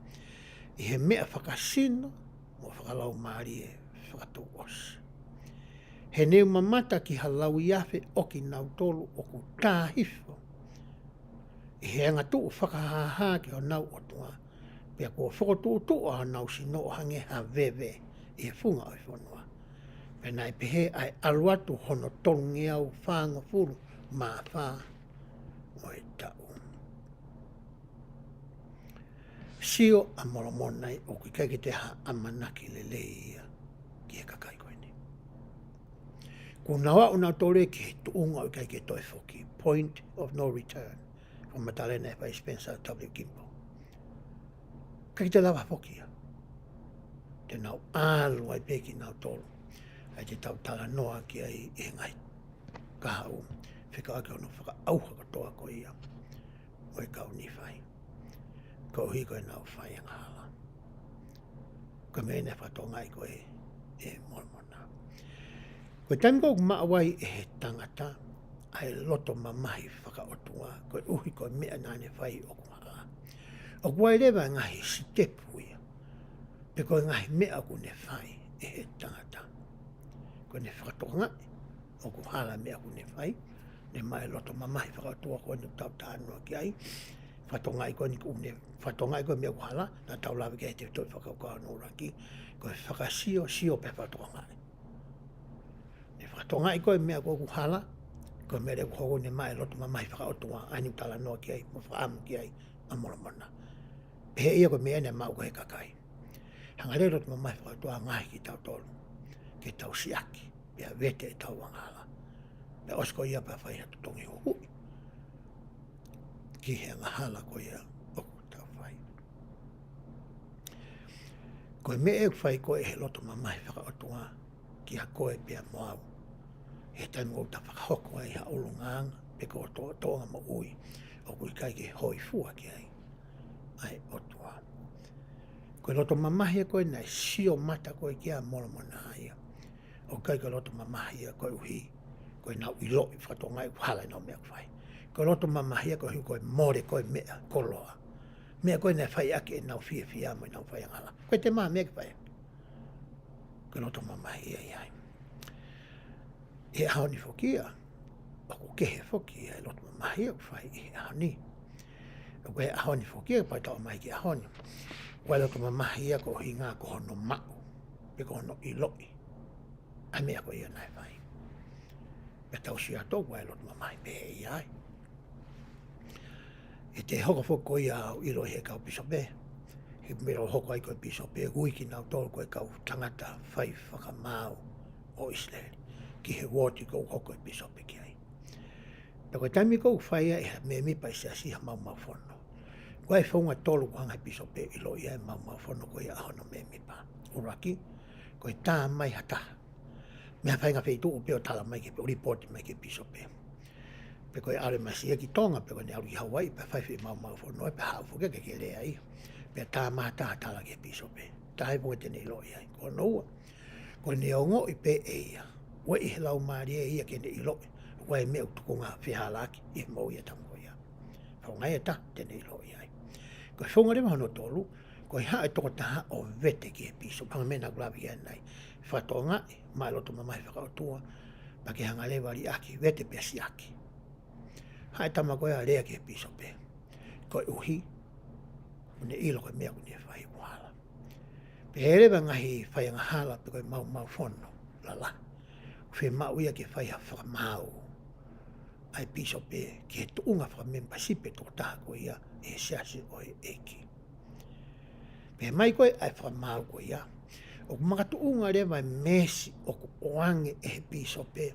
ʻi he meʻa fakasino mo fakalaumālie fakatouʻosi. He ne u mamata ki ha lauiafe ʻo kinautolu ʻoku tā hifo ʻi he angatuʻu fakahāhā ki honau ʻOtua, pea kuo fokotuʻutuʻu ʻa honau sino ʻo hangē ha veve ʻi he funga ʻo e fonua. Pea naʻe pehē ʻa e ʻalu atu hono tolungeau fāngofulu mā fā ʻo e taʻu. Sio ʻa Molomona ai ʻoku ʻikai ke toe ha ʻamanaki lelei ia ki he kakai ko eni. Kuo nau aʻu nautolu ia ki he tuʻunga ʻoku ʻikai ke toe foki. Point of no return. Fakamatala ena ʻe Vice Spencer W. Kimball. ʻIkai ke toe lava foki ia. Te nau ʻalu ai pē kinautolu. ʻA ia te tau talanoa ki ai ʻi he ngaahi kahaʻu fekauʻaki hono fakaʻauha kotoa ko ia ʻo e kau Nīfai, koeʻuhi ko ʻenau fai angahala. Ko e meʻa naʻe fakatokangaʻi ko ē ʻe Molomona. Ko e taimi ko ē ʻoku maʻu ai ʻe he tangata ʻa e loto mamahi fakaʻotua, koeʻuhi ko e meʻa naʻa ne fai ʻoku hala, ʻoku ʻi ai leva e ngaahi sitepu ia, pe ko e ngaahi meʻa ʻoku ne fai ʻe he tangata. Ko ʻene fakatokangaʻi ʻoku hala e meʻa ʻoku ne fai, ne maʻu e loto mamahi fakaʻotua ko eni ʻoku tau talanoa ki ai. Fakatokangaʻi ko eni ʻoku ne fakatokangaʻi ko e meʻa ʻoku hala, naʻa tau lave ki ai he tefitoʻi fakakaukau hono ʻuluaki, ko e fakasio, sio pea fakatokangaʻi. Ne fakatokangaʻi ko e meʻa ko ē ʻoku hala, ko e meʻa leva ʻoku hoko, ne maʻu e loto mamahi fakaʻotua, ʻa eni ʻoku talanoa ki ai mo fakaʻamu ki ai ʻa Molomona. Pehē ia ko e meʻa naʻe maʻu ko ē ʻe he kakai. Hanga leva e loto mamahi fakaʻotua ʻo ngaohi kitautolu ke tau siʻaki pea vete ʻetau angahala. Pea ʻosi ko ia pea fai ha totongi huhuʻi ki he angahala ko ia ʻoku tau fai. Ko e meʻa ʻoku fai ko ē ʻe he loto mamahi fakaʻotua kiate koe pea mo au, he taimi ʻoku ta fakahoko ai ha ʻulungaanga pe ko e tō-, tōʻonga moʻui ʻoku ʻikai ke hōifua ki ai ʻa e ʻOtua. Ko Ko e loto mamahi ia ko ē naʻe sio mata ko ē ki ai ʻa Molomona ia, ʻoku ʻikai ko e loto mamahi ia koeʻuhi ko ʻenau ʻiloʻi fakatokangaʻi ʻoku hala ʻenau meʻa ʻoku fai. Ko e loto mamahi ia koeʻuhi ko e mole ko ē meʻa koloa, meʻa ko ē naʻe fai ʻaki ʻenau fiefia mo ʻenau faiangahala. Ko e te mā meʻa ke fai. Ko e loto mamahi ia ʻi ai. ʻI he ʻaho ni foki ia, ʻoku kehe foki ia e loto mamahi ʻoku fai ʻi he ʻaho ni. ʻOku ʻi he ʻaho ni foki ia, pea tau ō mai ki he ʻaho ni, ʻoku ʻi ai e loto mamahi ia ko e ʻuhinga ko hono maʻu, pe ko hono ʻiloʻi ʻa e meʻa ko ia naʻe fai. Pea tau sio atu ʻoku ʻi ai e loto mamahi pehē ʻi ai. ʻE te hoko foki ko ia ʻo ʻiloʻi ʻe he kau pīsope, he meʻa ʻoku hoko ai ko e pīsope, ui kinautolu ko e kau tangata fai fakamaau ʻo ʻIsileli ki he uooti ʻoku hoko e pīsope ki ai. Pea ko e taimi ʻoku fai ai ʻe he mēmipa ʻi he siasi ha maumau fono, ko e founga ʻe tolu ʻoku hanga ʻe he pīsope ʻo ʻiloʻi ai e maumau fono ko ia ʻa hono mēmipa. ʻUluaki, ko e tā mai ha taha mei ha faʻahinga feituʻu pē ʻo tala mai ki he, ʻo lipooti mai ki he pīsope. Pe ko e ʻalu ʻa e Masiʻi ia ki Tonga, pe ko ʻene ʻalu ki Hauaiʻi, pea fai e foʻi maumau fono, pea haʻu foki ke ke lea ai. Pea tā mai ha taha ʻo tala ki he pīsope. Tā he founga te ne ʻiloʻi ai. Ko hono ua, ko ʻene ongoʻi pē ʻe ia, ueʻi ʻe he Laumālie ia ke ne ʻiloʻi ʻoku ʻi ai e meʻa ʻoku tukunga fehālaaki ʻi he moʻui ʻa e tama ko ia. Founga ia ʻe taha te ne ʻiloʻi ai. Ko e founga leva hono tolu, ko e haʻu e tokotaha ʻo vete ki he pīsope, hangē ko e meʻa naʻá ku lave ki ai ʻanenai. Fakatokangaʻi mai e loto mamahi fakaʻotua, pea ke hanga leva ʻo liʻaki, vete pea siʻaki. Haʻu e tama ko ia ʻo lea ki he pīsope, koeʻuhi ʻoku ne ʻilo ko e meʻa ʻoku ne fai ʻoku hala. Pea ʻi he leva e ngaahi faiangahala pe ko e maumau fono lalahi, ʻoku fiemaʻu ia ke fai ha fakamaau ʻa e pīsope ki he tuʻunga fakamemipasipi e tokotaha ko ia ʻi he siasi ʻo e ʻEiki. Pea mai ko ē ʻa e fakamaau ko ia, ʻoku makatuʻunga leva e meesi ʻoku ʻoange ʻe he pīsope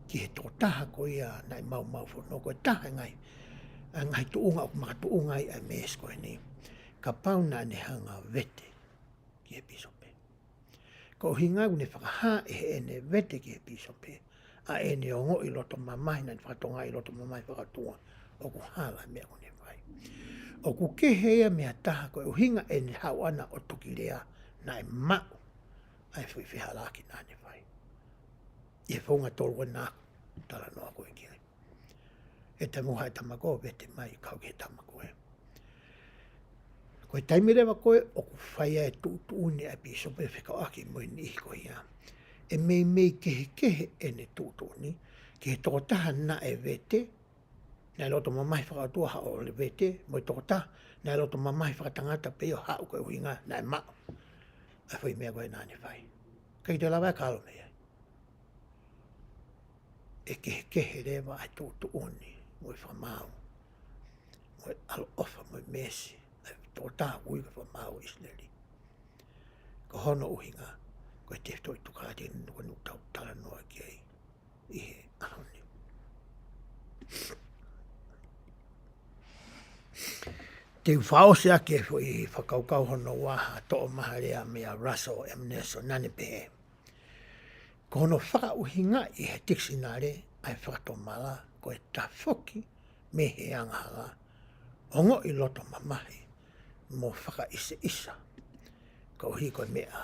ki he tokotaha ko ia naʻe maumau fono, ko e taha e ngaahi, ʻa e ngaahi tuʻunga ʻoku makatuʻunga ai ʻa e meesi ko eni, kapau naʻá ne hanga ʻo vete ki he pīsope. Ko e ʻuhinga ʻoku ne fakahā ʻi heʻene vete ki he pīsope ʻa ʻene ongoʻi loto mamahi, naʻá ne fakatokangaʻi loto mamahi fakaʻotua ʻoku hala e meʻa ʻoku ne fai. ʻOku kehe ia mei ha taha ko e ʻuhinga ʻene haʻu ʻana ʻo toki lea naʻe maʻu ʻa e foʻi fehālaaki naʻá ne fai. ʻI he founga ʻe tolu ko ē naʻá ku talanoa ko ē ki ai. ʻE tamu haʻu e tama ko ē ʻo vete mai kau ki he tama ko ē. Ko e taimi leva ko ē ʻoku fai ai e tuʻutuʻuni ʻa e pīsope fekauʻaki mo e niʻihi ko ia, ʻe meimei kehekehe ʻene tuʻutuʻuni ki he tokotaha naʻe vete, naʻe loto mamahi fakaʻotua haʻu ʻo vete, mo e tokotaha naʻe loto mamahi fakatangata pē ia ʻo haʻu ko e ʻuhinga naʻe maʻu ʻa e foʻi meʻa ko ē naʻá ne fai. ʻIkai ke toe lava ʻo kalo mei ai. ʻE kehekehe leva ʻa e tuʻutuʻuni, mo e fakamaau, mo e ʻaloʻofa, mo e meesi ʻa e tokotaha ʻoku ui ko e fakamaau ʻo ʻIsileli. Ko hono ʻuhinga, ko e tefitoʻi tokāteline ko eni ʻoku tau talanoa ki ai ʻi he ʻaho ni. Te u fakaʻosi ʻaki e foʻi fakakaukau hono ua, ha toʻo mai ha lea meia Russell M. Nelson, naʻá ne pehē: Ko hono fakaʻuhingaʻi ʻe he tikisinale ʻa e fakatomala ko e tafoki mei he angahala, ongoʻi loto mamahi, mo fakaʻiseʻisa koeʻuhi ko e meʻa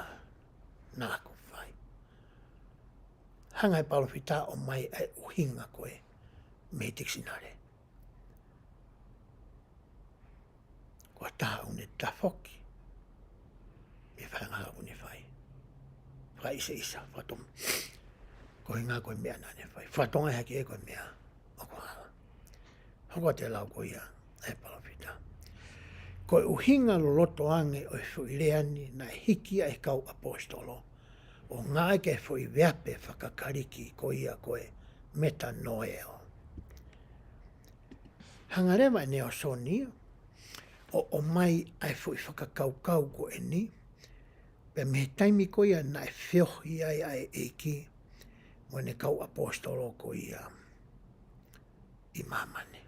naʻá ku fai. Hanga ʻe he palōfita ʻo ʻomai ʻa e ʻuhinga ko ē mei he tikisinale. Ko ha taha ʻoku ne tafoki mei he faʻahinga ʻoku ne fai. Fakaʻiseʻisa, fakatom-, ko e ʻuhinga ko e meʻa naʻá ne fai. Fakatokangaʻi hake ko e meʻa ʻoku hala. Hoko atu e lau ko ia ʻa e palōfita. Ko e ʻuhinga loloto ange ʻo e foʻi lea ni naʻe hiki ʻe he kau ʻaposetolo ʻo ngāueʻaki e foʻi veape faka-Kalisi ko ia ko e metanoeo. Hanga leva ʻe Nalesoni ʻo ʻomai ʻa e foʻi fakakaukau ko eni, pea mei he taimi ko ia naʻe feohi ai ʻa e ʻEiki mo ʻene kau ʻaposetolo ko ia ʻi māmani.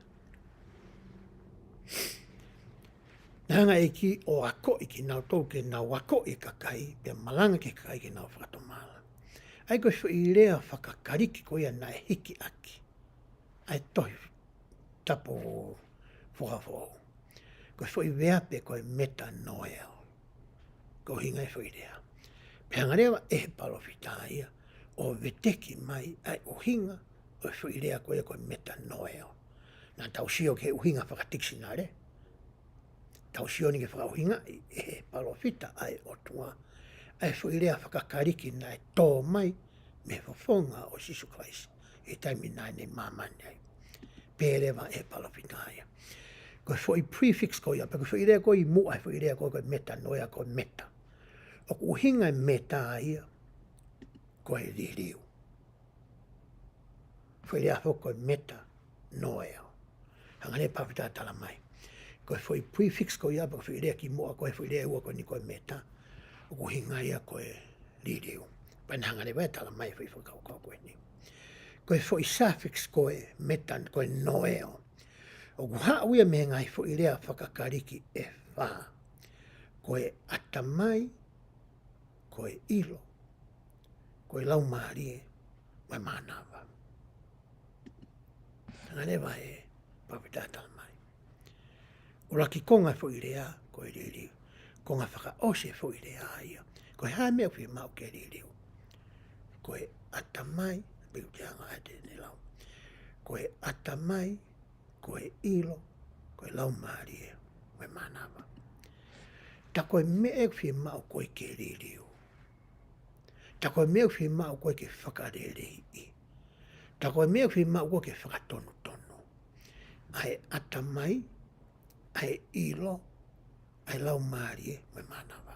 Naʻe hanga ʻe he ʻEiki ʻo akoʻi kinautolu ke nau akoʻi e kakai, pea malanga ki he kakai ke nau fakatomala. ʻA ia ko e foʻi lea faka-Kalisi ko ia naʻe hiki ʻaki ʻa e Tohi Tapu Fuakava Foʻou, ko e foʻi veape ko e metanoeo. Ko e ʻuhinga e foʻi lea. Pea hanga leva ʻe he palōfita ia ʻo veteki mai ʻa e ʻuhinga ʻo e foʻi lea ko ia ko e metanoeo. Naʻa tau sio ki he ʻuhinga fakatikisinale. Tau sio ni ke fakaʻuhingaʻi ʻe he palōfita ʻa e ʻOtua ʻa e foʻi lea fakakaliki naʻe tō mai mei he fofonga ʻo Sīsū Kalaisi ʻi he taimi naʻa ne ʻi māmani ai. Pehē leva ʻe he palōfita ia. Ko e foʻi prefix ko ia, pe ko e foʻi lea ko ē ʻi muʻa he foʻi lea ko ē ko e metanoeo ko e meta. ʻOku ʻuhinga e meta ia ko e liliu. Foʻi lea foki ko e metanoeo. Hanga leva ʻe he palōfita ʻo tala mai. Ko e foʻi prefix ko ia, pe ko e foʻi lea ki muʻa ko e foʻi lea ʻe ua ko eni ko e meta. ʻOku ʻuhinga ia ko e liliu. Pea ne hanga leva ʻo tala mai e foʻi fakakaukau ko eni. Ko e foʻi suffix ko e meta, ko e noeo. ʻOku haʻu ia mei he ngaahi foʻi lea fakakaliki ʻe fā. Ko e ʻatamai, ko e ʻilo, ko e laumālie, mo e mānava. Hanga leva ʻe he palōfita ʻo tala mai. ʻUluaki konga e foʻi lea, ko e liliu. Konga fakaʻosi e foʻi lea ia. Ko e hā e meʻa ʻoku fiemaʻu ke liliu. Ko e ʻatamai, pe ʻoku te hanga ʻe te ne lau. Ko e ʻatamai, ko e ʻilo, ko e laumālie, mo e mānava. Tā ko e meʻa ʻoku fiemaʻu ko ē ke liliu. Tā ko e meʻa ʻoku fiemaʻu ko ē ke fakaleleiʻi. Tā ko e meʻa ʻoku fiemaʻu ko ē ke fakatonutonu. ʻA e ʻatamai, ʻa e ʻilo, ʻa e laumālie, mo e mānava.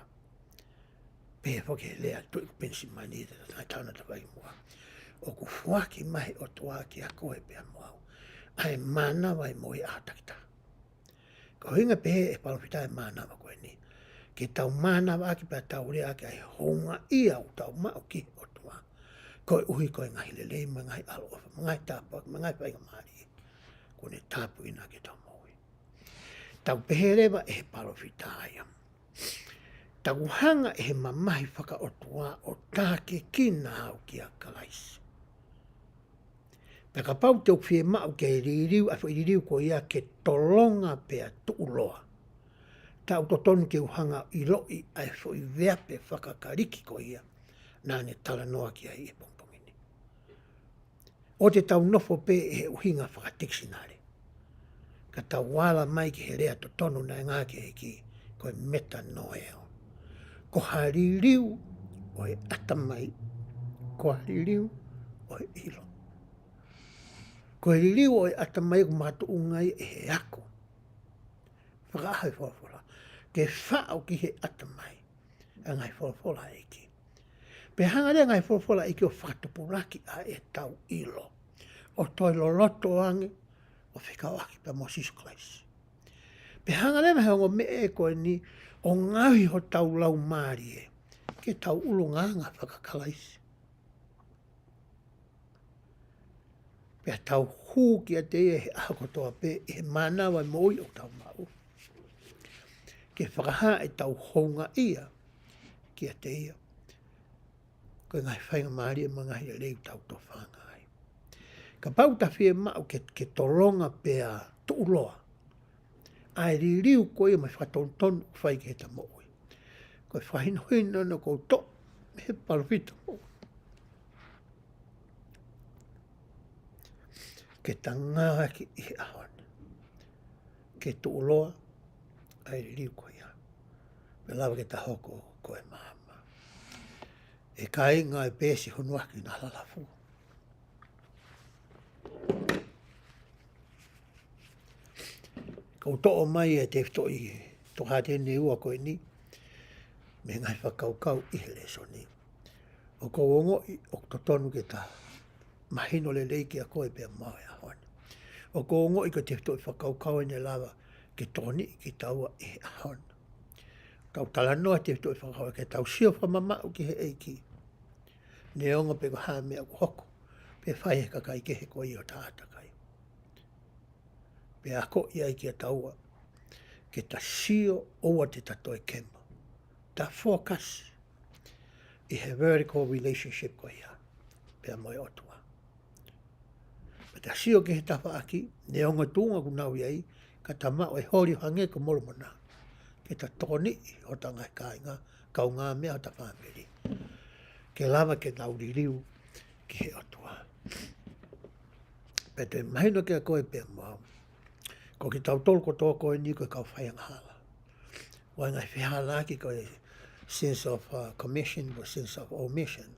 Pehē foki he lea ʻa e Tuʻi ko Penisimani ʻi he taʻu naʻe tafaʻaki muʻa. ʻOku foaki mai ʻe he ʻOtua kiate koe pea mo au ʻa e mānava ʻi he moʻui ʻātakitaha. Ko e ʻuhinga pehē ʻe he palōfita e mānava ko eni. Ke tau mānavaʻaki pea tau leaʻaki ʻa e houngaʻia ʻoku tau maʻu ki he ʻOtua. Koeʻuhi ko e ngaahi lelei mo e ngaahi ʻaloʻofa, mo e ngaahi tāpuaki, mo e ngaahi faingamālie kuo ne tāpuakiʻi kitautolu. Tau pehē leva ʻe he palōfita ia. Tau hanga ʻe he mamahi fakaʻotua ʻo tākiekina au kia Kalaisi. Pea kapau te u fiemaʻu ke liliu, ʻa e foʻi liliu ko ia ke tolonga pea tuʻuloa. Tau totonu ke u hanga ʻo ʻiloʻi ʻa e foʻi veape fakakaliki ko ia naʻa ne talanoa ki ai he pongipongi ni. ʻOua te tau nofo pē ʻi he ʻuhinga fakatikisinale. Ka tau ala mai ki he lea totonu naʻe ngāueʻaki ʻe he ʻEiki, ko e metanoeo. Ko ha liliu ʻo e ʻatamai, ko ha liliu ʻo e ʻilo. Ko e liliu ʻo e ʻatamai ʻoku makatuʻunga ia ʻi he ako. Fakaʻaho e folofola. Ke faʻo ki he ʻatamai ʻa e ngaahi folofola ʻa e ʻEiki. Pea hanga leva e ngaahi folofola ʻa e ʻEiki ʻo fakatupulaki ʻa ʻetau ʻilo. ʻO toe loloto ange ʻo fekauʻaki pea mo Sīsū Kalaisi. Pea hanga leva he ongo meʻa ko eni ʻo ngaohi hotau laumālie ke tau ʻulungaanga faka-Kalaisi. Pea tau hū kiate ia he ʻaho kotoa pē ʻi he mānava e moʻui ʻoku tau maʻu. Ke fakahā ʻetau houngaʻia kiate ia. Ko e ngaahi faingamālie mo e ngaahi lelei ʻoku tau tofanga ai. Kapau te ta fiemaʻu ke, ke tolonga pea tuʻuloa ʻa e liliu ko ia mo e fakatonutonu ʻoku fai ki heʻeta moʻui. Ko e fakahinohino ʻeni ʻoku ou toʻo mei he palōfita moʻui. Ke ta ngāueʻaki ʻi he ʻaho ni. Ke tuʻuloa ʻa e liliu ko ia. Pea lava ke ta hoko ko e maama. ʻE kāinga, ʻe pehē siʻi hono ʻaki ʻa e lalafu. ʻOku ou toʻo mai e tefitoʻi tokāteline ʻe ua ko eni mei he ngaahi fakakaukau ʻi he lēsoni. ʻOku ou ongoʻi ʻoku totonu ke ta mahino lelei kiate koe pea mo au he ʻaho ni. ʻOku ou ongoʻi ko e tefitoʻi fakakaukau ʻeni ʻe lava ke tokoniʻi kitaua ʻi he ʻaho ni. Tau talanoa tefitoʻi fakakaukau ke tau sio fakamamaʻu ki he ʻEiki. Neongo pe ko e hā e meʻa ʻoku hoko pe fai ʻe he kakai kehe ko ia ʻo ta ʻātakai. Pea akoʻi ai kiate kitaua ke ta sio, ʻoua te ta toe kema. Ta focus ʻi he vertical relationship ko ia pea mo e ʻOtua. Pea ta sio ki he tafaʻaki, neongo e tuʻunga ʻoku nau ʻi ai, ka ta maʻu e holi ʻo hangē ko Molomona. Ke ta tokoniʻi hota ngaahi kāinga, kaungāmeʻa ʻo hota fāmili. Ke lava ke tau liliu ki he ʻOtua. Pea toe mahino kia koe pea mo au. Ko kitautolu kotoa ko eni ko e kau faiangahala. ʻOku ʻi ai e ngaahi fehālaaki ko e sins of uh, commission mo e sins of omission.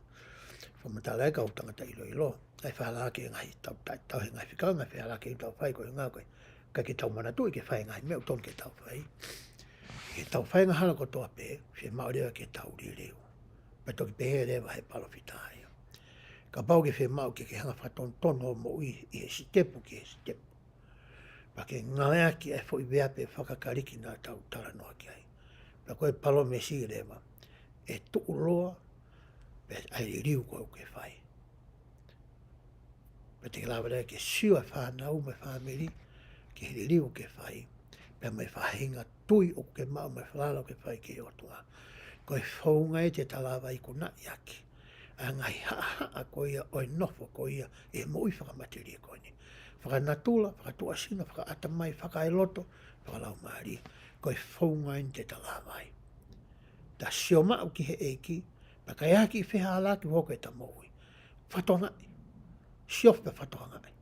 Fakamatala ʻe he kau tangata ʻiloʻilo. ʻI ai e fehālaaki e ngaahi tau, tau, tau he ngaahi fika, ngaahi fehālaaki ʻoku tau fai ko e ngaahi ko e. Ka ke tau manatuʻi ke fai e ngaahi meʻa ʻoku tonu ke tau fai. Ke tau faiangahala kotoa pē, fiemaʻu leva ke tau liliu. Pea toki pehē leva ʻe he palōfita ia. Kapau ʻoku ke fiemaʻu ke ke hanga ʻo fakatonutonu hoʻo moʻui ʻi he sitepu ki he sitepu. Pea ke ngāueʻaki e foʻi veape faka-Kalisi naʻa tau talanoa ki ai. Pea ko e palōmesi leva, ʻe tuʻuloa, pea ʻa e liliu ko ē ʻoku ke fai. Pea te ke lava leva ke sio e fānau mo e fāmili, ki he liliu ʻoku ke fai. Pea mo e faʻahinga tui ʻoku ke maʻu mo e falala ʻoku ke fai ki he ʻOtua. Ko e founga ia te ta lava ʻo ikunaʻi ʻaki ʻa e ngaahi haʻahaʻa ko ia ʻo e nofo ko ia ʻi he moʻui fakamatelie ko eni. Fakanatula, fakatuʻasino, fakaʻatamai, fakaeloto, fakalaumālie. Ko e founga eni te ta lava ai. Ta sio maʻu ki he ʻEiki, pea ka ʻi ai ha kiʻi fehālaaki ʻoku hoko ʻi hota moʻui. Fakatokangaʻi. Sio pea fakatokangaʻi.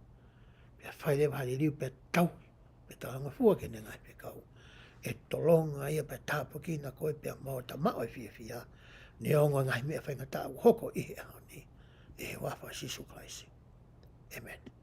Pea fai leva ha liliu pea tauhi. Pea talangofua ki heʻene ngaahi fekau. ʻE tolonga ia pea tāpuekina koe pea mo au ʻo ta maʻu e fiefia. Neongo e ngaahi meʻa faingataʻa ʻoku hoko ʻi he ʻaho ni. ʻI he huafa ʻo Sīsū Kalaisi. ʻĒmeni.